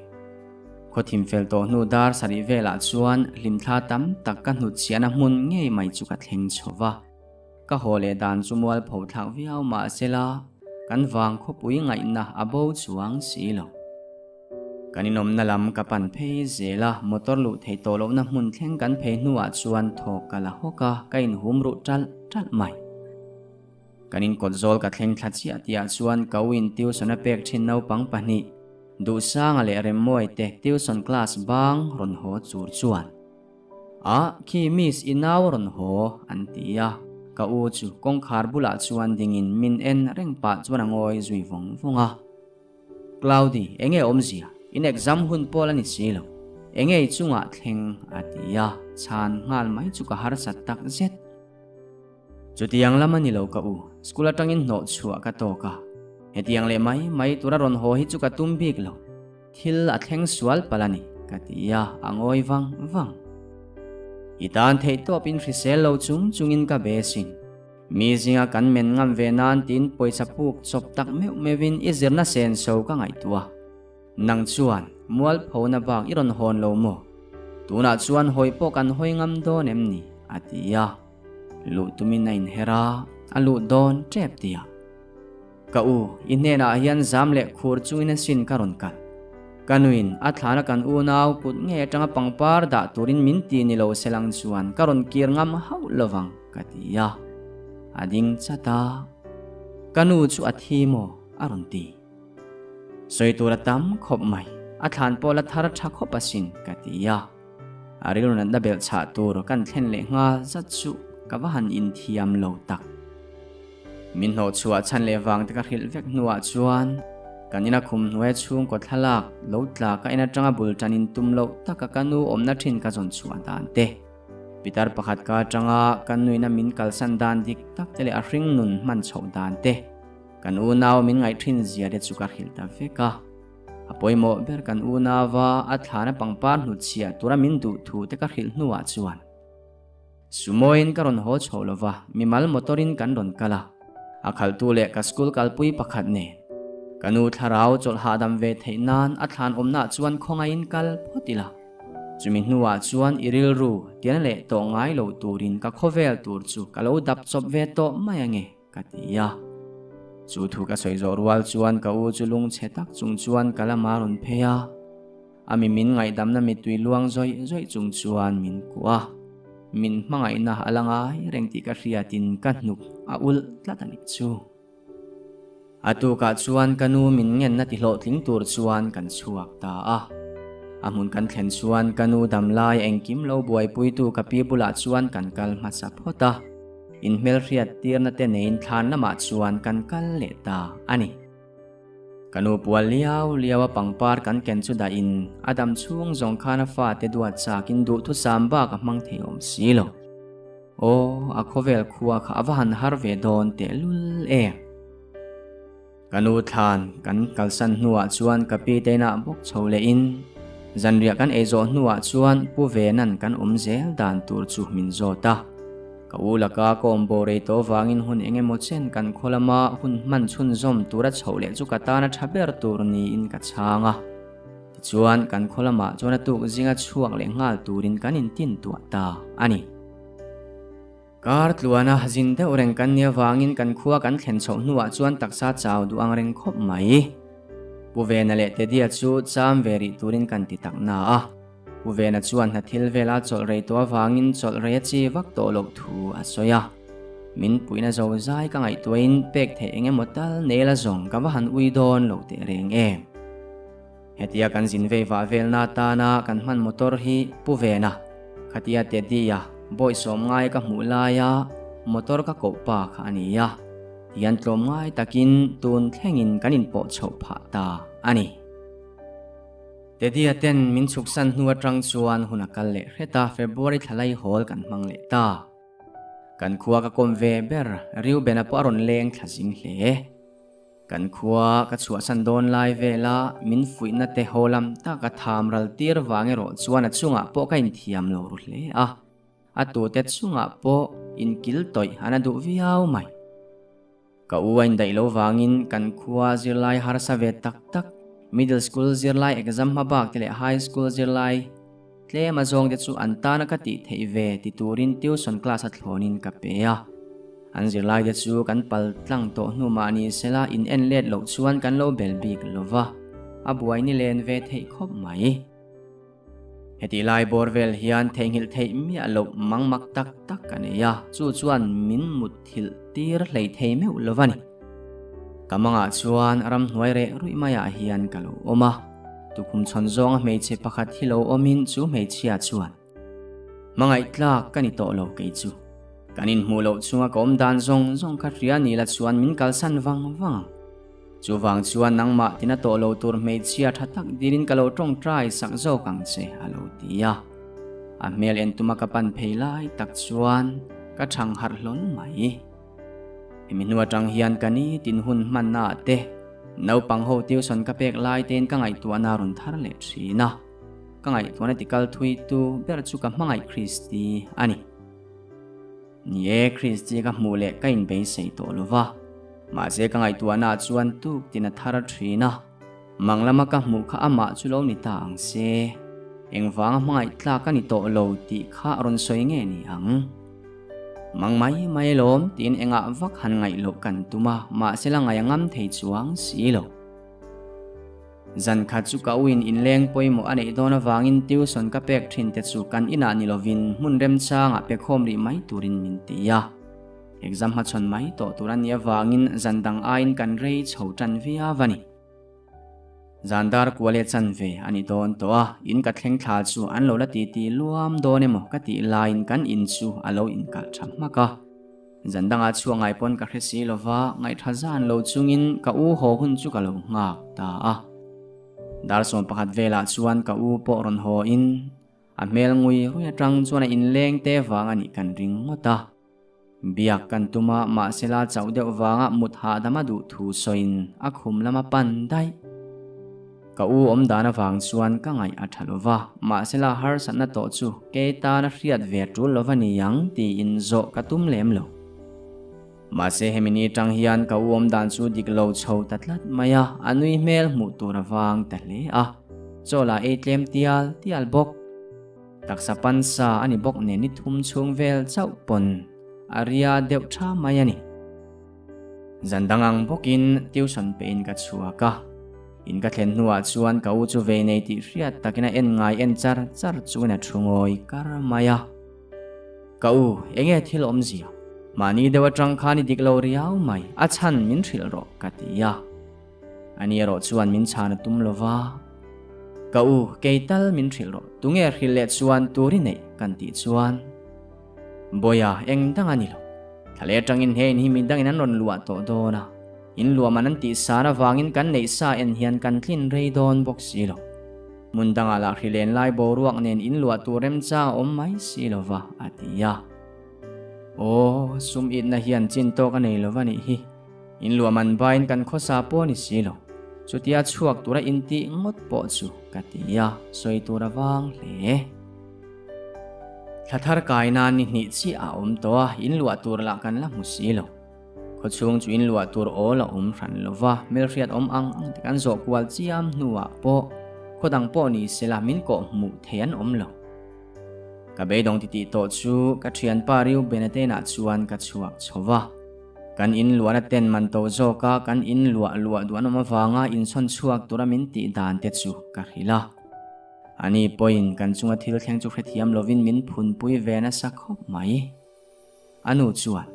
Khaw thim fel tawh hnu dar sarih velah chuan hlimthla tam tak ka hnut chhiahna hmun ngei mai chu ka thleng chho va. Ka haw leh dan chu mual pho thlak viau mah sela kan vang khawpui ngaihna a bo chuang si lo. Kan inawmna lam ka pan phei zel a, motor luh theih tawh lohna hmun thleng kan phei hnuah chuan thawk ka la hawk a, ka inhum ruh ṭalh ṭalh mai. Kan inkawt zawl ka thleng thla chiah tihah chuan ka u in tuition a pek thin naupang pahnih, Duhsanga leh Remmawi te tuition class bang rawn haw chur chuan, Ah, khi miss i nau rawn haw, an ti a. Ka u chu kawngkhar bulah chuan dingin min en reng pah chuan a ngawi zui vawng vawng a. Cloudy, enge awmzia? In exam hun pawl a ni si lo. Enge i chungah thleng? a ti a, chhan nghal mai chu ka harsat tak zet. Chutiang lam a ni lo ka u, school atangin hnawh chhuah ka tawk a. Hetiang leh mai mai tura rawn haw hi chu ka tum bik lo. Thil a thleng sual palh a ni, ka ti a, a ngawi vang vang. I tan theih tawpin hrisel lo chung chungin ka be sin. Mi zinga kan men ngam ve nan tiin pawisa puk chawp tak meuh meuhin i zirna sen so ka ngaihtuah. Nang chuan mualphona bak i rawn hawn lo maw? Tunah chuan hawi pawh kan hawi ngam dawn em ni? a ti a. Luh tumin a inher a, a luh dawn tep tia. Ka u, i hnenah hian zam leh khur chungin a sin ka rawn kal. Ka nuin a thlana kan unau kut ngei atanga pangpar dah turin min ti ni lo selang chuan ka rawn kir ngam hauh lovang, ka ti a. A ding chat a, Ka nu chu a thi maw? a rawn ti. Sawi tur a tam khawp mai, a thlan pawh la thar tha khawp asin, ka ti a. A rilru natna belh chhah tur kan thlen leh nghal zat chu ka va han inthiam lo tak. Min hnawh chhuah chhan leh vang te ka hrilh vek hnuah chuan kan ina khum hnuai chhungkaw thlalak lo tla ka en atanga bul tan in tum loh taka ka nu awmna thin ka zawn chhuah dan te, pitar pakhat ka atanga ka nuina min kalsan dan dik tak te leh a hring nun hman chhoh dan te, kan unau min ngaih thin zia te chu ka hrilh ta vek a. A pawimawh ber kan unauva a thlana pangpar hnutchhiah tura min duh thu te ka hrilh hnuah chuan Sumoin ka rawn haw chho lo va, mimal motor-in kan rawn kal a. A khalhtu leh ka school kalpui pakhat nen. Ka nu thlarau chawlh hahdam ve theih nan a thlan awmnaah chuan khawngaihin kal phawt ila. Chumi hnuah chuan i rilru tian leh tawh ngai lo turin ka khawvel tur chu ka lo dap chawp ve tawh mai ange, ka ti a. Chu thu ka sawi zawh rual chuan ka u chu lungchhe tak chung chuan ka lama rawn phei a. A mi min ngaihdamna mittui luang zawih zawih chung chuan min kuah a, min hmangaihna a la ngai reng tih ka hriatin ka hnuk a ulh tlat a nih chu. A tukah chuan ka nu min ngenna ti hlawhtling tur chuan kan chhuak ta a. A hmun kan thlen chuan ka nu damlai engkim lo buaipuitu ka pi bulah chuan kan kal hmasa phawt a. Inhmelhriat tirna te neiin thlan lamah chuan kan kal leh ta a ni. Ka nu pual liau liau a pangpar kan ken chu dahin a dam chhung zawng khan a fate duat chakin duhthusam bak a hmang thei awm si lo. Aw, a khawvel khua kha a va han har ve dawn tehlul e. Ka nu thlan kan kalsan hnuah chuan ka pi te inah bawk chho lehin zanriah kan ei zawh hnuah chuan Pu Vena'n kan awm zel dan tur chu min zawt a. Ka u laka ka awm bo rei tawh vangin hun eng emaw chen kan khaw lama hun hman chhunzawm tura chhoh leh chu ka tana tha ber tur niin ka chhang a. Tichuan kan khaw lamah chuan a tuk zinga chhuak leh nghal turin kan intin tuah ta a ni. Kar tluana zin deuh reng kan nia vangin kan khua kan thlen chhoh hnuah chuan taksa chau duh ang reng khawp mai. Pu Vena leh Tedia chu cham ve rih turin kan ti tak na a. Pu Vena chuan hna thil vela chawlh rei tawh avangin chawlh rei a chi vak tawh loh thu a sawi a. Min puihna zo zai ka ngaihtuahin pek theih eng emaw tal nei la zawng ka va han ui dawn lo teh reng em. Hetia kan zin vei vah velna atana kan hman motor hi Pu Vena, khatia Teddy-a bawi sawm ngai ka hmuh laia motor ka koh pa kha a ni a, tihian tlawm ngai takin tun thlengin kan inpawh chhoh phah ta a ni. Teddy-a ten min chhuksan hnu atang chuan hun a kal leh hret a, February thlalai hawl kan hmang leh ta. Kan khua ka kawm ve ber, Reuben-a pawh a rawn leng thla zing hle. Kan khua ka chhuahsan dawn lai vela min fuihna te haw lam taka tham ral tir vang erawh chuan a chungah pawh ka inthiam lo ru hle a, a tute chungah pawh inkil tawih an a duh viau mai. Ka u a indaih lo vangin kan khua zirlai harsa ve tak tak, middle school zirlai exam hma bak te leh high school zirlai tlem a zawng te chu an tana ka tih theih ve ti turin tuition class a thlawnin ka pe a. An zirlai te chu kan pal tlang tawh hnu mah ni sela in en let loh chuan kan lo bel bik lo va, a buai ni len ve theih khawp mai. Hetih lai bawr vel hian theihnghilh theih miah loh mang mak tak tak ka nei a, chu chuan min mut thilh tir hlei thei meuh lo va ni. Ka mangah chuan ramhnuai reh ruih maiah hian ka lo awm a, tukhum chhawn zawnga hmeichhe pakhat hi lo awmin chu hmeichhia chuan, Hmangaih tlak ka ni tawh lo kei chu. Kan inhmuh loh chunga ka awm dan zawng zawng kha hria ni la chuan min kalsan vang vang ang. Chuvang chuan nangmah tina tawh lo tur hmeichhia tha tak dilin ka lo tawngtai sak zawk ang che a lo ti a. A hmel en tuma ka pan phei lai tak chuan ka thang harh hlawl mai. Hemi hnu atang hian ka nitin hun hmanna ah te naupang ho tuition ka pek lai tein ka ngaihtuahna a rawn thar leh thin a. Ka ngaihtuahna tikal thui tu ber chu ka hmangaih Kristi a ni. Ni e, Kristi ka hmuh leh ka inbeisei tawh lo va. Mahse ka ngaihtuahna chuan tuk tin a thar thin a. Mang lama ka hmuh kha amah chu lo ni ta ang se. Engvanga hmangaih tlak a ni tawh lo tih kha rawn sawi nge ni ang. Mang mai mai lawm tiin engah vak han ngaih loh kan tum a, mahse la ngaih a ngam thei chuang si lo. Zan khat chu ka uin inleng pawimawh a neih dawn avangin tuition ka pek thin te chu kan inah ni lovin hmun remchangah pe khawm rih mai turin min ti a. Exam hmachhawn mai tawh tur a nih avangin zan dang aiin kan rei chho tan viau a ni. Zan dar kual leh chanve a ni dawn tawh a, in ka thleng thla chu an lo la titi luam dawn emaw ka tih laiin kan in chu a lo inkalh tha hmak a. Zan dangah chhuah ngai pawn ka hre si lova, ngaihṭha zan lo chungin ka u haw hun chu ka lo nghak ta a. Dar 11 velah chuan ka u pawh rawn haw in, a hmel ngui rui atang chuan a inleng te vang a nih kan ring ngawt a. Biak kan tum a, mahsela chauh deuh vanga mut hahdam a duh thu sawiin a khum lama pan daih. Ka u awm dan avang chuan ka ngaih a tha lova, mahsela harsatna tawh chu kei tana hriat ve tul lova ni ang tiin zawh ka tum lem lo. Mahse hemi ni tang hian ka u awm dan chu dik lo chho ta tlat mai a, a nui hmel hmuh tur a vang ta hle a, chaw lah ei tlem tial tial bawk. Taksa pansa a ni bawk nen ni thum chhung vel chauh pawn a ria deuh tha mai a ni. Zan dang ang bawkin tuition pein ka chhuak a, in ka thlen hnuah chuan ka u chu vei nei tih hriat takin a en ngai en char char chuan a thu ngawi kar mai a. Ka u, enge thil awmzia? Mahni deuh atang khan i dik lo riau mai, a chhan min hrilh rawh ka ti a. Ani erawh chuan min chhan a tum lo va. Ka u, kei tal min hrilh rawh, tunge hrilh leh chuan tur i neih kan tih chuan. Bawiha, eng dang a ni lo. Thla leh atangin he in hi midangin an rawn luah tawh dawn a, in luah man an tih san avangin kan neih sa en hian kan tlin rei dawn bawk si lo. Hmun dangah lah hrilen lai boruak nen in luah tur remchang a awm mai si lo va, a ti a. Aw, sum itna hian chin tawk a nei lo va nih hi. In luah man bain kan khawsa pawh a ni si lo. Chutia chhuak tura intih ngawt pawh chu ka ti a, sawi tur a vang hle. Thla thar kai nan ni hnih chiah a awm tawh a, in luah tur lah kan la hmu si lo. Khawchhung chu in luah tur awl a awm hran lo va, hmelhriat awm ang ang te kan zawh kual chiam hnuah pawh khaw dang pawh ni sela min kawh hmuh thei an awm lo. Ka beidawng titih tawh chu ka thianpa Reuben-a te inah chuan ka chhuak chho va. Kan in luahna ten man to zawka kan in luah luah duh an awm avanga inchhawn chhuak tura min tih dan te chu ka hrilh a. Ani pawhin kan chunga thil thleng chu hrethiam lovin min phunpui ve nasa khawp mai. A nu chuan,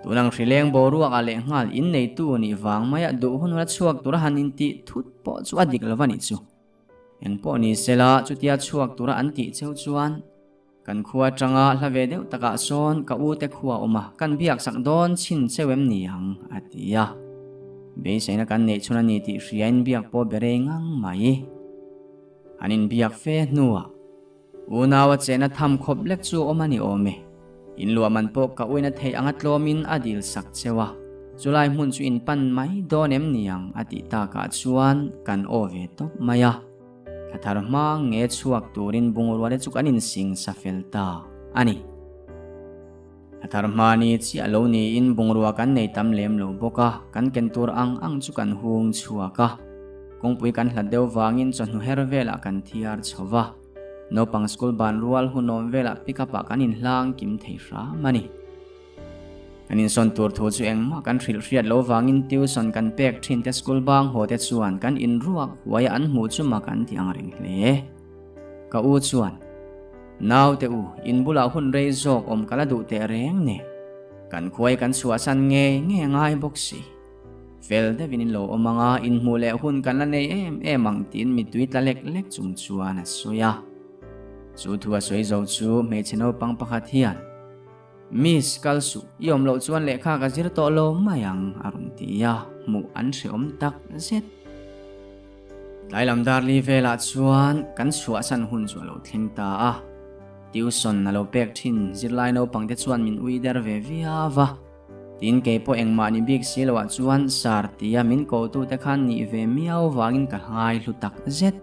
Tunang hrileng boruakah leh nghal inneitu nih vang maia duh hun huna chhuak tura han intih thut pawh chu a dik lo a nih chu. Engpawh ni sela chutia chhuak tura an tih cheu chuan kan khua atanga hla ve deuh takah sawn ka u te khua awm a, kan biak sak dawn chhin cheu em ni ang, a ti a. Beiseina kan neih chhun a ni tih hriain biak pawh be rei ngang mai. An inbiak fe hnuah unaua chehna tham khawp lek chu awm a ni awm e. In luah man pawh ka uina theih anga tlawmin a dil sak cheu a, chulai hmun chu in pan mai dawn em ni ang a tih takah chuan kan aw ve tawp mai a. Thla thar hma nge chhuak turin bungrua te chu kan insing sa fel ta a ni. Thla thar hma ni chiah lo niin bungrua kan nei tam lem lo bawk a, kan ken tur ang ang chu kan hung chhuak a. Kawngpui kan hlat deuh vangin chawhnu her velah kan thiar chho va. Naupang school ban rual hunawm velah pick up ah kan inhlang kim thei hram a ni. Kan insawn tur thu chu engmah kan hrilh hriat lo vangin tuition kan pek thin te school bang haw te chuan kan inruak huai a an hmuh chu mak an ti ang reng hle. Ka u chuan, Naute u, in bulah hun rei zawk awm ka la duh teh reng nen. Kan khuai kan chhuahsan ngei ngei a ngai bawk si. Fel deuhin in lo awm ang a, inhmuh leh hun kan la nei em em ang tiin mittui tla lek lek chung chuan a sawi a. Chu thu a sawi zo chu hmeichhe naupang pakhat hian, Miss, kal suh, i awm loh chuan lehkha ka zir tawh lo mai ang, a rawn ti a, hmuh an hreawm tak zet. Tlai lam dar li velah chuan kan chhuahsan hun chu a lo thleng ta a, tuition a lo pek thin zirlai naupang te chuan min ui der ve viau a, tin kei pawh engmah ni bik si loah chuan sar tia min kotu te khan nih ve miau vangin ka ngai hlu tak zet.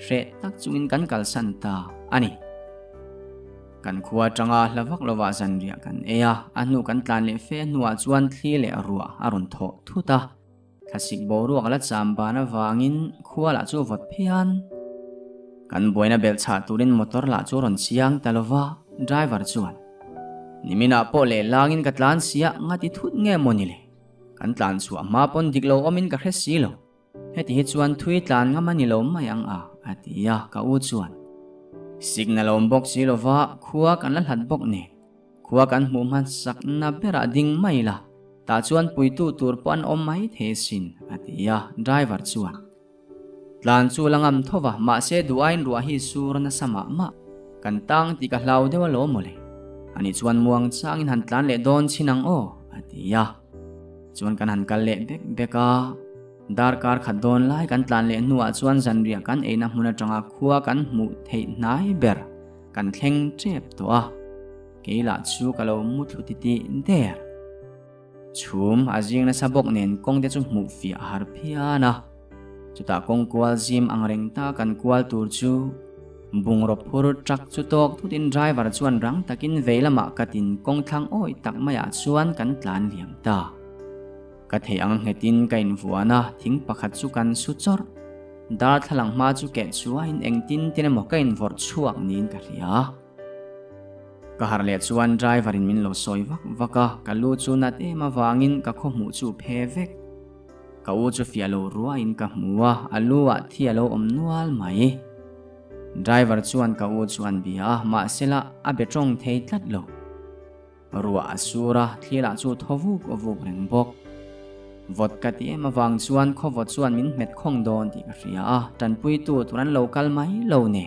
Hreh tak chungin kan kalsan ta a ni. Kan khua atanga hla vak lovah zanriah kan ei a, a hnu kan tlan leh fe hnuah chuan thli leh ruah a rawn thawh thut a. Thlasik boruak la cham ban avangin khua lah chu vawt phian. Kan buaina belh chhah turin motor lah chu a rawn chiang ta lova, driver chuan, Niminah pawh leh langin ka tlan sia, ngati thut nge maw ni le? Kan tlan chhuah hma pawn dik lo awmin ka hre si lo. Heti hi chuan thui tlan ngam a ni lo mai ang a, a ti a, ka u chuan. Signal a awm bawk si lova, khua kan la hlat bawk nen. Khua kan hmuh hmasakna berah ding mai la, tah chuan puitu tur pawh an awm mai thei asin, a ti a, driver chuan. Tlan chu la ngam tho va, mahse duh aiin ruah hi sur nasa mah mah. Kan tang tih ka hlau deuh alawm mawle. Ani chuan muang changin han tlan leh dawn chin ang aw, a ti a. Chuan kan han kal leh bek bek a, darkar khat dawn lai kan tlan leh hnuah chuan zanriah kan eina hmun atanga khua kan hmuh theih hnai ber kan thleng tep tawh a, kei lah chu ka lo mu thlu titih der. Chhum a zing nasa bawk nen kawng te chu hmuh fiah a har phian a, chutah kawng kual zim ang reng ta kan kual tur chu bungraw phur truck chu tawk thutin driver chuan rang takin vei lamah katin kawng thlang awih tak maiah chuan kan tlan liam ta. Ka theih ang nghetin ka invuan a, thing pakhat chu kan su chawrh. Darthlalang hma chu keh chuain engtin tin emaw ka invawrh chhuak niin ka hria. Ka harh leh chuan driver in min lo sawi vak vak a, ka lu chu nat em avangin ka khawhmuh chu phe vek. Ka u chu fiah lo ruain ka hmu a, a lu ah thi a lo awm nual mai. Driver chuan ka u chu an bia a, mahsela a be tawng thei tlat lo. Ruah a sur a, thli lah chu thaw vuk vuk reng bawk. Vawt ka ti em avang chuan khawvawt chuan min hmet khawng dawn tih ka hria a, tanpuitu tur an lo kal mai lo ne.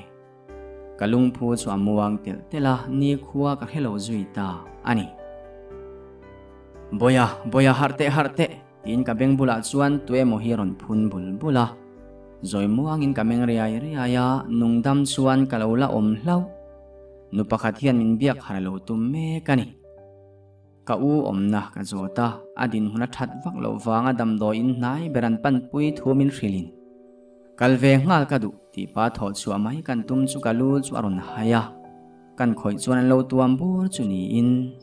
Ka lungphu chu a muang telh telh a, nikhua ka hre lo zui ta a ni. Bawiha, Bawiha harh teh, harh teh, tiin ka beng bulah chuan tuemaw hi a rawn phun bul bul a. Zawi muangin ka meng riai riai a, nungdam chuan ka lo la awm hlauh. Nu pakhat hian min biak harh lo tum mek a ni. Ka u awmna ka zawt a, a dinhmun a that vak loh vanga damdawiin hnai ber an panpui thu min hrilhin. Kal ve nghal ka duh tih pa thawh chhuah mai kan tum chu ka lu chu a rawn hai a, kan khawih chuan an lo tuam bur chu niin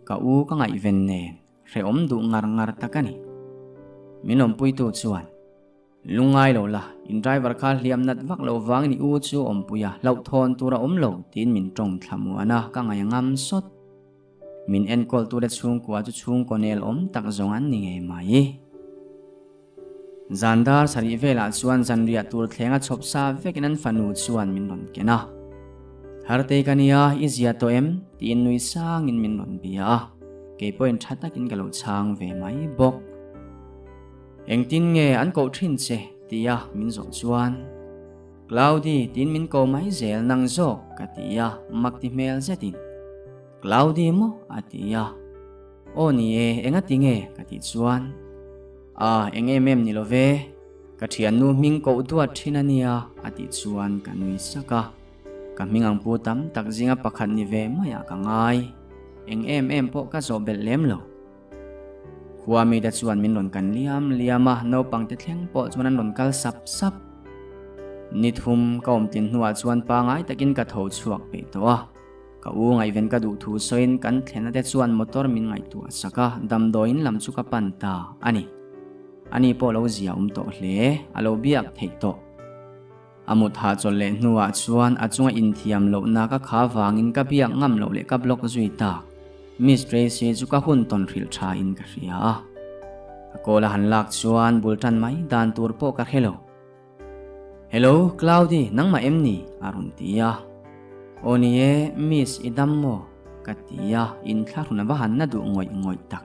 ka u ka ngaihven nen hrehawm duh ngar ngar tak a ni. Min awmpuitu chuan. Lungngai lo la, in driver kha hliam nat vak lo vangin i u chu awmpui a, hlauhthawn tur a awm lo, tiin min tawng thla muan a, ka ngaih a ngam sawt. Min enkawl tura chhungkua chu chhungkaw nel awm tak zawng an ni ngei mai. Zan dar sarih velah chuan zanriah tur thleng a chhawp sa vekin an fanu chuan min rawn ken a. Hartei ka nia, i zia tawh em? tiin nui sangin min rawn bia a, kei pawhin tha takin ka lo chhang ve mai bawk. Engtin nge an koh thin che? tia min zawh chuan, Cloudy tiin min ko mai zel nang zawk ka ti a, mak ti hmel zetin, Cloudy maw? a ti a. Aw ni e, enga ti nge? ka tih chuan, A, eng em em ni lo ve, ka thiannu hming koh duat thin a nia a tih chuan ka nui sak a. Ka hming ang pu tam tak zinga pakhat ni ve maiah ka ngai, eng em em pawh ka zawh belh lem lo. Khua mite chuan min rawn kan liam liam a, naupang te thleng pawh chuan an rawn kal sap sap. Ni thum ka awm tlin hnuah chuan pangai takin ka tho chhuak peih tawh a. Ka u ngaihven ka duh thu sawiin kan thlenna te chuan motor min ngaihtuah sak a, damdawiin lam chu ka pan ta a ni. Ani pawh lo zia awm tawh hle, a lo biak theih tawh. A mut hahchawlh leh hnuah chuan a chunga inthiam lohna ka kha vangin ka biak ngam loh leh ka block zui tak. Miss Tracy chu ka hun tawn hrilh tha in ka hria a. Ka call a han lak chuan bul tan mai dan tur pawh ka hre lo. Hello, Cloudy, nangmah em ni? a rawn ti a. Aw ni e, Miss, i dam maw? ka ti a, inthlahrun a va han na duh ngawih ngawih tak.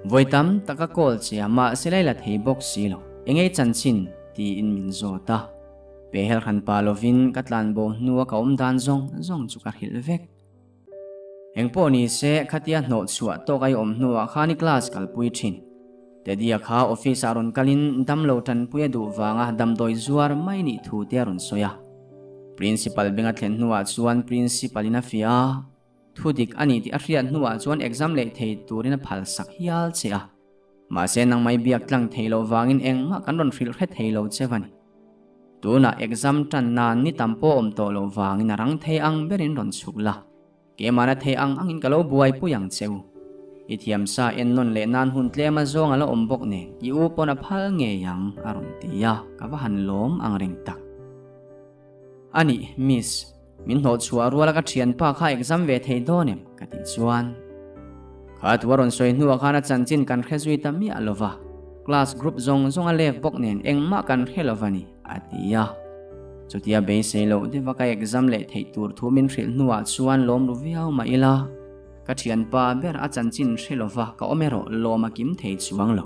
Vawi tam tak a call che a, mahse la i la thei bawk si lo. Engei chanchin? tiin min zawt a. Pehel hran pa lovin ka tlan bo hnua ka awm dan zawng zawng chu ka hrilh vek. Engpawh ni se, khatia hnawh chhuah tawk a i awm hnuah khan i class kalpui thin. Teddy-a kha office-ah rawn kalin damlo tanpui a duh vanga damdawi zuar mai nih thu te a rawn sawi a. Principal benga thlen hnuah chuan principal-in a fiah a. Thu dik a ni tih a hriat hnuah chuan exam leh thei turin a phal sak hial che a. Mahse nangmai biak tlang thei loh vangin engmah kan rawn hrilh hre thei lo che va ni. Tunah exam tan nan ni tam pawh awm tawh loh vangin a rang thei ang berin rawn chhuk la. Keimahna thei ang angin ka lo buaipui ang che u. I thiamsa ennawn leh nan hun tlem a zawng a la awm bawk nen i u pawn a phal ngei ang a rawn ti a, ka va han lawm ang reng tak. A nih, Miss. Min hnawh chhuah ruala ka thianpa kha exam ve thei dawn em? ka tih chuan. Kha thu a rawn sawi hnuah khan a chanchin kan hre zui ta miah lo va, class group zawng zawng a lek bawk nen engmah kan hre lo va ni, a ti a. Chutia beisei loh deuha ka exam leh theih tur thu min hrilh hnuah chuan lawm ru viau mah ila, ka thianpa ber a chanchin hre lo va ka awm erawh lawm a kim thei chuang lo.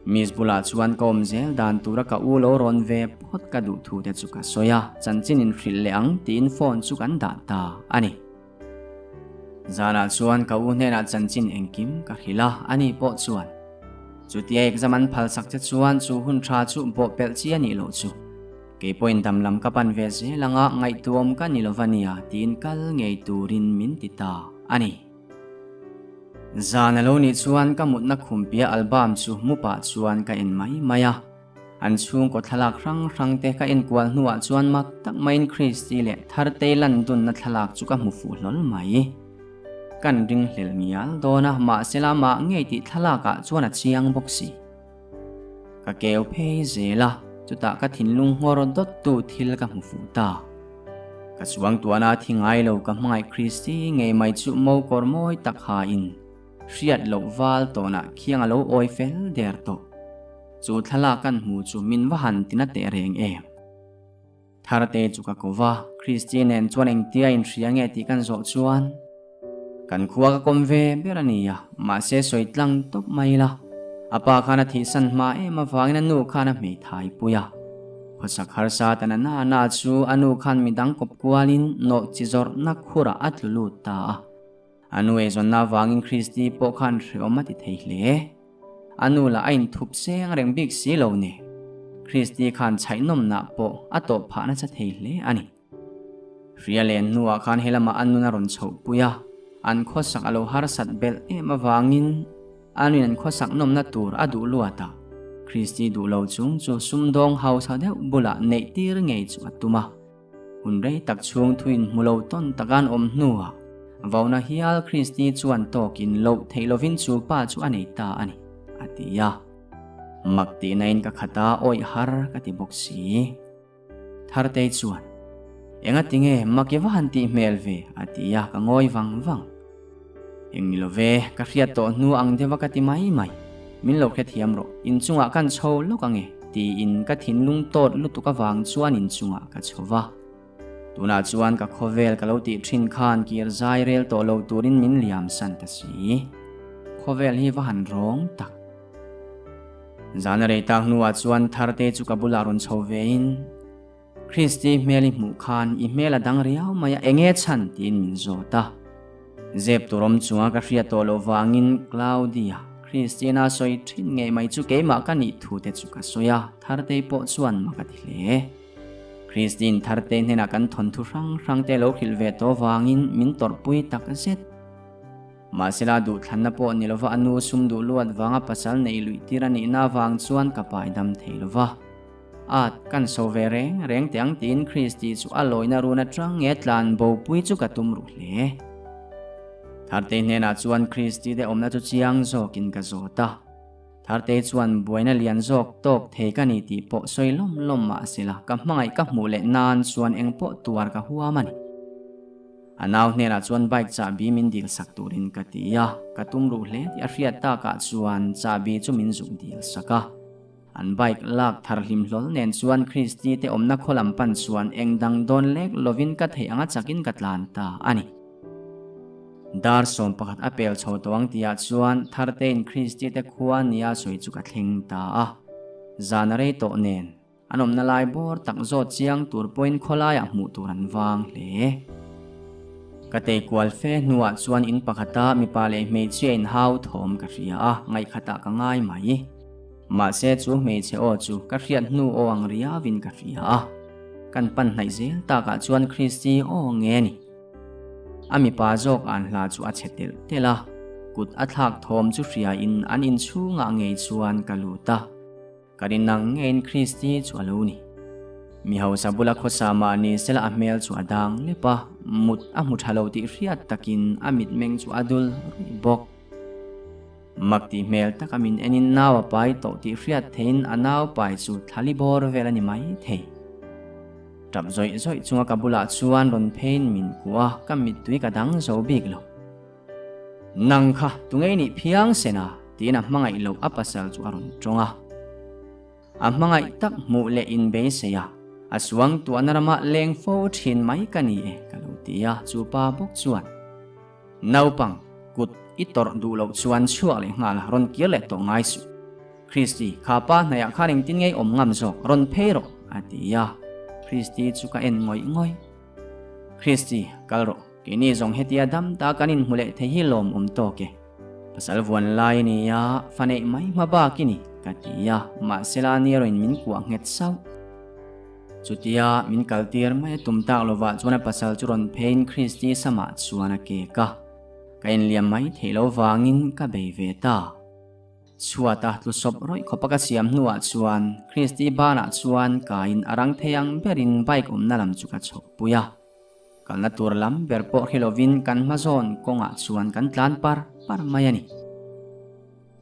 Miss bulah chuan ka awm zel dan tura ka u lo rawn ve phawt ka duh thu te chu ka sawi a, chanchin in hrilh leh ang tiin phone chu kan dah ta a ni. Zanah chuan ka u hnenah chanchin engkim ka hrilh a, ani pawh chuan chutia exam an phalsak che chuan chu hun tha chu bawhpelh chi a nih loh chu. Kei pawhin dam lam ka pan ve zel anga ngaihtuam ka ni lova nia tiin kal ngei turin min ti ta a ni. Zan a lo nih chuan ka mutna khumpia album chu mu pah chuan ka en mai mai a. An chhungkaw thlalak hrang hrang te ka en kual hnuah chuan mak tak maiin Christy leh Thartei lan dunna thlalak chu ka hmu fuh hlawl mai. Kan ringhlel ngial dawn a, mahse la mah ngei tih thlalak ah chuan a chiang bawk si. Ka keu phei zel a, chutah ka thinlung nghawr dawt tu thil ka hmu fuh ta. Ka chuang tuahna a thi ngai lo ka hmangaih Christy ngei mai chu mo kawr mawi tak ha in hriat loh val tawnah khiang a lo awi fel der tawh. Chu thlalak kan hmu chu min va han tina teh reng em. Tharte chu ka ko va, Christy nen chuan engtia inhria nge tih kan zawh chuan kan khua ka kawm ve ber a nia, mahse sawi tlang tawp mai la. A pa khan a thihsan hma em avangin a nu khan a hmeithai pui a. Khawsak harsa ta na na na chu a nu khan midang kawp kualin nawh chi zawrhna khurah a tlu lut ta a. A nu eizawnna avangin Christy pawh khan hreawm a ti thei hle. A nu lah a inthup seng reng bik si lo ni. Christy khan chhaihnawmnah pawh a tawh phah nasa thei hle a ni. Hria len hnuah khan helamah a nun a rawn chhoh pui a, an khawsak a lo harsat belh em avangin a nuin an khawsak nawmna tur a duh luat a, Christy duh lo chung chu sumdawng hausa deuh bulah neih tir ngei chu a tum a. Hun rei tak chhung thuin hmu lo tawn taka an awm hnuah vauna hial Christy chuan tawkin loh theih lovin chu pa chu a nei ta a ni, a ti a. Mak tihnain ka khat a, awih har ka ti bawk si. Thartei chuan, Enga tinge mak i va han tih hmel ve? a ti a, ka ngawi vang vang. Eng ni lo ve, ka hriat tawh hnu ang deuh a ka ti mai mai. Min lo hrethiam rawh, inchungah kan chho lawk ange, tiin ka thinlung tawt lutuk avang chuan inchungah ka chho va. Tunah chuan ka khawvel ka lo tih thin khan kir zai rel tawh lo turin min liam san ta si. Khawvel hi va han rawng tak. Zana rei tak hnuah chuan Tharte chu ka bulah rawn chho vein, Christy hmel i hmuh khan i hmel a dang riau mai a, enge chhan? tiin min zawt a. Zep tur awm chunga ka hriat tawh loh vangin Claudia, Christina sawi thin ngei mai chu keimah ka nih thu te chu ka sawi a, Thartei pawh chuan mak a ti hle. Christine Thartei hnenah kan thawnthu hrang hrang te lo hrilh ve tawh vangin min tawrhpui tak zet. Mahsela duhthlanna pawh ni lova a nu sum duh luat vanga pasal neih luih tir a nihna avang chuan ka pai dam thei lova. At, kan so ve reng reng teh ang tiin Christy chu a lawina run atang nge tlan bopui chu ka tum ruh hle. Thartei hnenah chuan Christy te awmna chu chiang zawkin ka zawt a. Thartei chuan buaina lian zawk tawk thei ka ni tih pawh sawi lawm lawm mahsela ka hmangaih ka hmuh leh nan chuan engpawh tuar ka huam a ni. A nau hnenah chuan bike chahbi min dil sak turin ka ti a, ka tum ruh hle tih a hriat takah chuan chahbi chu min zuk dil sak a. An bike lak thar hlim hlawl nen chuan Christy te awmna khaw lam pan chuan eng dang dawn lek lovin ka theih anga chakin ka tlan ta a ni. Dar 11 a pel chho tawh ang tihah chuan Thartein Christy te khua nia sawi chu ka thleng ta a, zan a rei tawh nen. An awmna lai bawr tak zawt chiang tur pawhin khawlaiah hmuh tur an vang hle. Ka tei kual fe hnuah chuan in pakhata mipa leh hmeichhia inhau thawm ka hria a, ngaihkhatah ka ngai mai. Mahse chu hmeichhe aw chu ka hriat hnu aw ang riauin ka hria a. Kan pan hnaih zel takah chuan Christy aw nge ni. A mipa zawk an hla chu a chhe telh telh a, kut a thlak thawm chu hriain an inchhungah ngei chuan ka lut a. Ka rin ang ngeiin Christy chu a lo ni. Mi hausa bula khawsa mahni sela a hmel chu a dang lep a, mut a hmu tha lo tih hriat takin a mitmeng chu a dul ruih bawk. Mak tih hmel taka min enin nau a pai tawh tih hriat theiin a nau pai chu thlali bawr vel a ni mai thei. Tap zawih zawih chunga ka bulah chuan rawn pheiin min kuah a, ka mittui ka dang zo bik lo. Nang kha tungei nih phiang sen a? tiin a hmangaih loh a pasal chu a rawn tawng a. A hmangaih tak hmuh leh inbeisei a, a suang tuahna rama leng fo thin mai ka ni e ka lo ti a, chu pa bawk chuan naupang kut i tawrh duh loh chuan chhuak leh nghal a, rawn kir leh tawh ngai suh. Christy, kha pa hnaiah khan engtin ngei awm ngam zawk, rawn phei rawh a ti a, Christy chu ka en ngawih ngawih. Christy, kal rawh. Keini zawng hetia dam ta kan inhmu leh thei hi lawm awm tawk e. Pasal vuan lai a ni a, fa neih mai hma bak i ni, ka ti a, mahse la ni erawhin min kuah nghet sauh. Chutia min kaltir mai a tum tak lovah chuan a pasal chu rawn pheiin Christy samah chuan a kek a, ka inliam mai theih lo vangin ka bei ve ta. Chhuata tlu sawp rawih khawpa ka siam hnuah chuan Christy banah chuan kaiin a rang thei ang berin bike awmna lam chu ka chhohpui a. Kalna tur lam ber pawh hre lovin kan hma zawn kawngah chuan kan tlan par par mai a ni.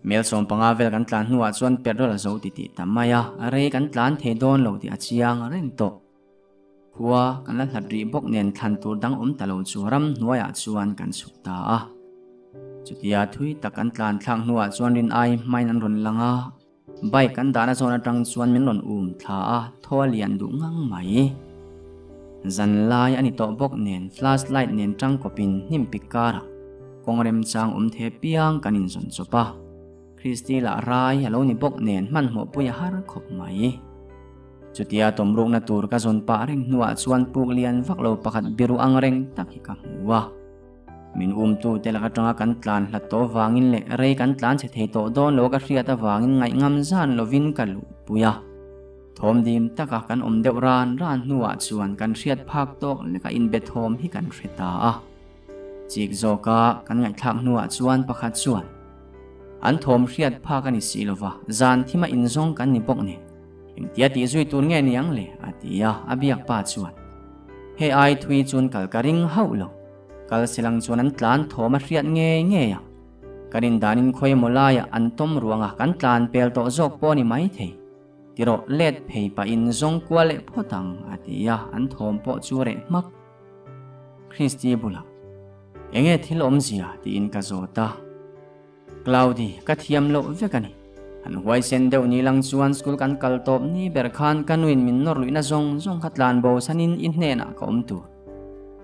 Mel 15 vel kan tlan hnuah chuan petrol a zo titih ta mai a, rei kan tlan thei dawn lo tih a chiang reng tawh. Khua kan la hlat rih bawk nen thlan tur dang awm ta lo chu ram hnuaiah chuan kan chhuk ta a. Chutia thui tak kan tlan thlak hnuah chuan rin ai hmain an rawn lang a, Bike kan dahna zawn atang chuan min rawn um thla a, thaw a lian duh ngang mai. Zan lai a ni tawh bawk nen flash light nen tangkawpin hnim pik karah kawng remchang awm the piang kan inzawn chawp a. Christy lah rai a lo ni bawk nen hmanhmawh pui a har khawp mai. Chutia tawmrukna tur ka zawn pah reng hnuah chuan puk lian vak lo pakhat biru ang reng tak hi ka hmu a. Min umtu te lak atanga kan tlan hlat tawh vangin leh rei kan tlan chhe thei tawh dawn lo ka hriat avangin ngaihngam zan lovin ka luhpui a. Thawm dim taka kan awm deuh ran ran hnuah chuan kan hriat phak tawk leka inbe thawm hi kan hre ta a. Chik zawka kan ngaihthlak hnuah chuan pakhat chuan an thawm hriat phak a ni si lova, zan thima inzawng kan ni bawk nen. Engtia tih zui tur nge ni ang le? a ti a, a biak pa chuan Hei ai thui chuan kal ka ring hauh lo. Kal silang chuan an tlan thawm a hriat ngei ngei a. Kan indanin khawi emaw laiah an tawm ruanga kan tlan pel tawh zawk pawh a ni maithei. Ti rawh, let phei pahin zawng kual leh phawt ang, a ti a, an thawm pawh chu reh hmak. Christy bulah, Enge thil awmzia? tiin ka zawt a. Cloudy, ka thiam loh vek a ni. Han huaisen deuh ni lang chuan school kan kal tawp ni ber khan ka nuin min nawr luihna zawng zawng kha tlan bo sanin i hnenah ka awm tur.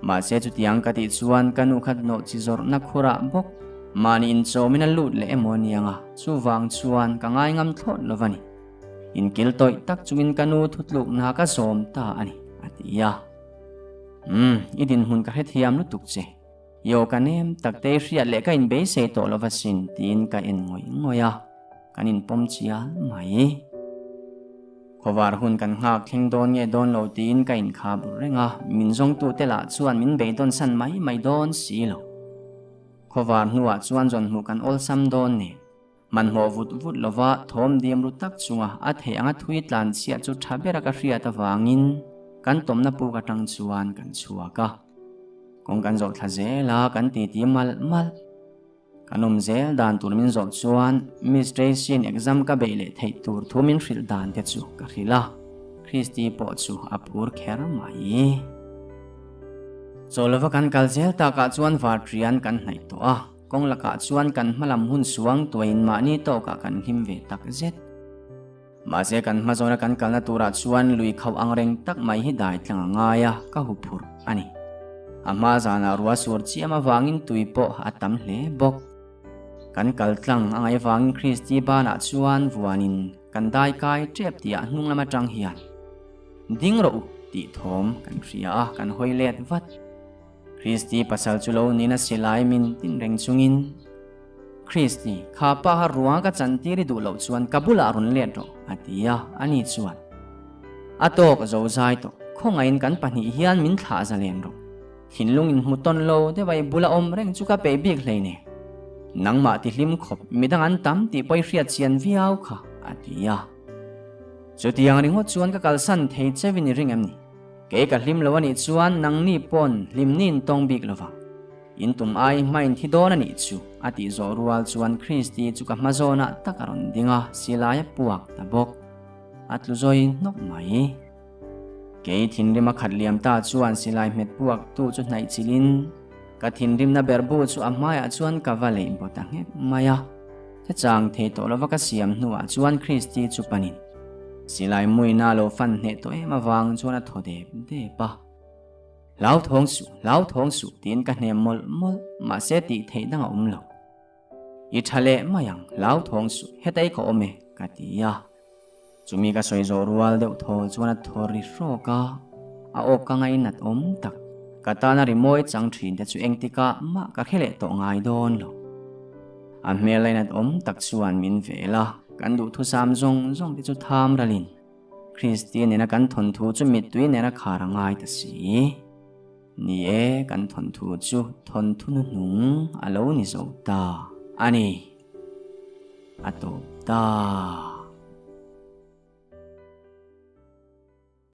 Mahse chutiang ka tih chuan ka nu kha hnawh chi zawrhna khurah bawk mahni inchawmin a lut leh emaw aniang a, chuvang chuan ka ngai ngam thlawt lo va ni. Inkil tawih tak chungin ka nu thutlukna ka zawm ta a ni, a ti a. Umm, i dinhmun ka hrethiam lutuk che. Yo ka nem tak te hriat leh ka inbeisei tawh lo va sin tiin ka en ngawih ngawih a, kan inpawm chial mai. Khawvar hun kan nghak thleng dawn nge dawn lo tiin ka inkhah bur reng a, min zawngtute lah chuan min beidawn san mai mai dawn si lo. Khawvar hnuah chuan zawn hmuh kan awlsam dawn nen. Hmanhmawh vut vut lova thawm diam ru tak chunga a theih anga thui tlan chhiah chu tha bera ka hriat avangin kan tawmna puk atang chuan kan chhuak a. Kawng kan zawh thla zel a, kan titi malh malh. Kan awm zel dan tur min zawh chuan Miss Tracy-in exam ka beih leh theih tur thu min hrilh dan te chu ka hrilh a, Christy pawh chu a phur kher mai. Chaw lova kan kal zel takah chuan Varṭian kan hnaih tawh a, kawng lakah chuan kan hmalam hun suang tuaiin mahni tawkah kan hlim ve tak zet. Mahse kan hma zawna kan kalna turah chuan lui khauh ang reng tak mai hi dai tlang a ngai a, ka hu phurh a ni. A hma zanah ruah sur chiam avangin tui pawh a tam hle bawk. Kan kal tlang a ngaih avangin Christy banah chuan vuanin kan dai kai tep tih ah hnung lam atang hian Ding rawh u tih thawm kan hria a, kan hawi let vat. Christy pasal chu lo nina silai min tin reng chungin Christy, kha pa ha ruang ka chantir i duh loh chuan ka bulah rawn let rawh, a ti a, ani chuan, A tawk zo zai tawh, khawngaihin kan pahnih hian min thlah za len rawh. Thinlung inhmu tawn lo deuh a i bula awm reng chu ka peih bik hlei ne. Nangmah ti hlim khawp, midang an tam tih pawh i hriat chian viau kha, a ti a. Chutiang ringawt chuan ka kalsan thei chevin i ring em ni? Kei ka hlim lo a nih chuan nangni pawn hlimni in tawng bik lovang. In tum ai hmain thi dawn a nih chu, a tih zawh rual chuan Christy chu ka hma zawnah tak a rawn ding a, silai a puak ta bawk. A tlu zawi hnawk mai. Kei thinrim a khat liam ta chuan silai hmet puak tu chu hnaih chilhin ka thinrimna ber bu chu a hmaiah chuan ka va leih baw ta nghek mai a. Ka chang thei tawh lova ka siam hnuah chuan Christy chu panin silai muina a lo fan hneh tawh em avang chuan a thaw dep dep a. Hlauthawng suh, hlauthawng suh tiin ka hnem mawlh mawlh, mahse tih theih dang a awm lo. I tha leh mai ang, hlauthawng suh, hetei ka awm e, ka ti a. Chumi ka sawi zawh rual deuh thaw chuan a thaw ri hrawk a, a awk ka ngainat awm tak. Ka tana rimawi chang thin te chu engtikah mah ka hre leh tawh ngai dawn lo. A hmel lainat awm tak chuan min vel a, kan duhthusam zawng zawng te chu tham ralin. Kristi nena kan thawnthu chu mittui nena khar a ngai ta si. Ni e, kan thawnthu chu thawnthu hnuhnung a lo ni zo ta a ni. A tawp ta.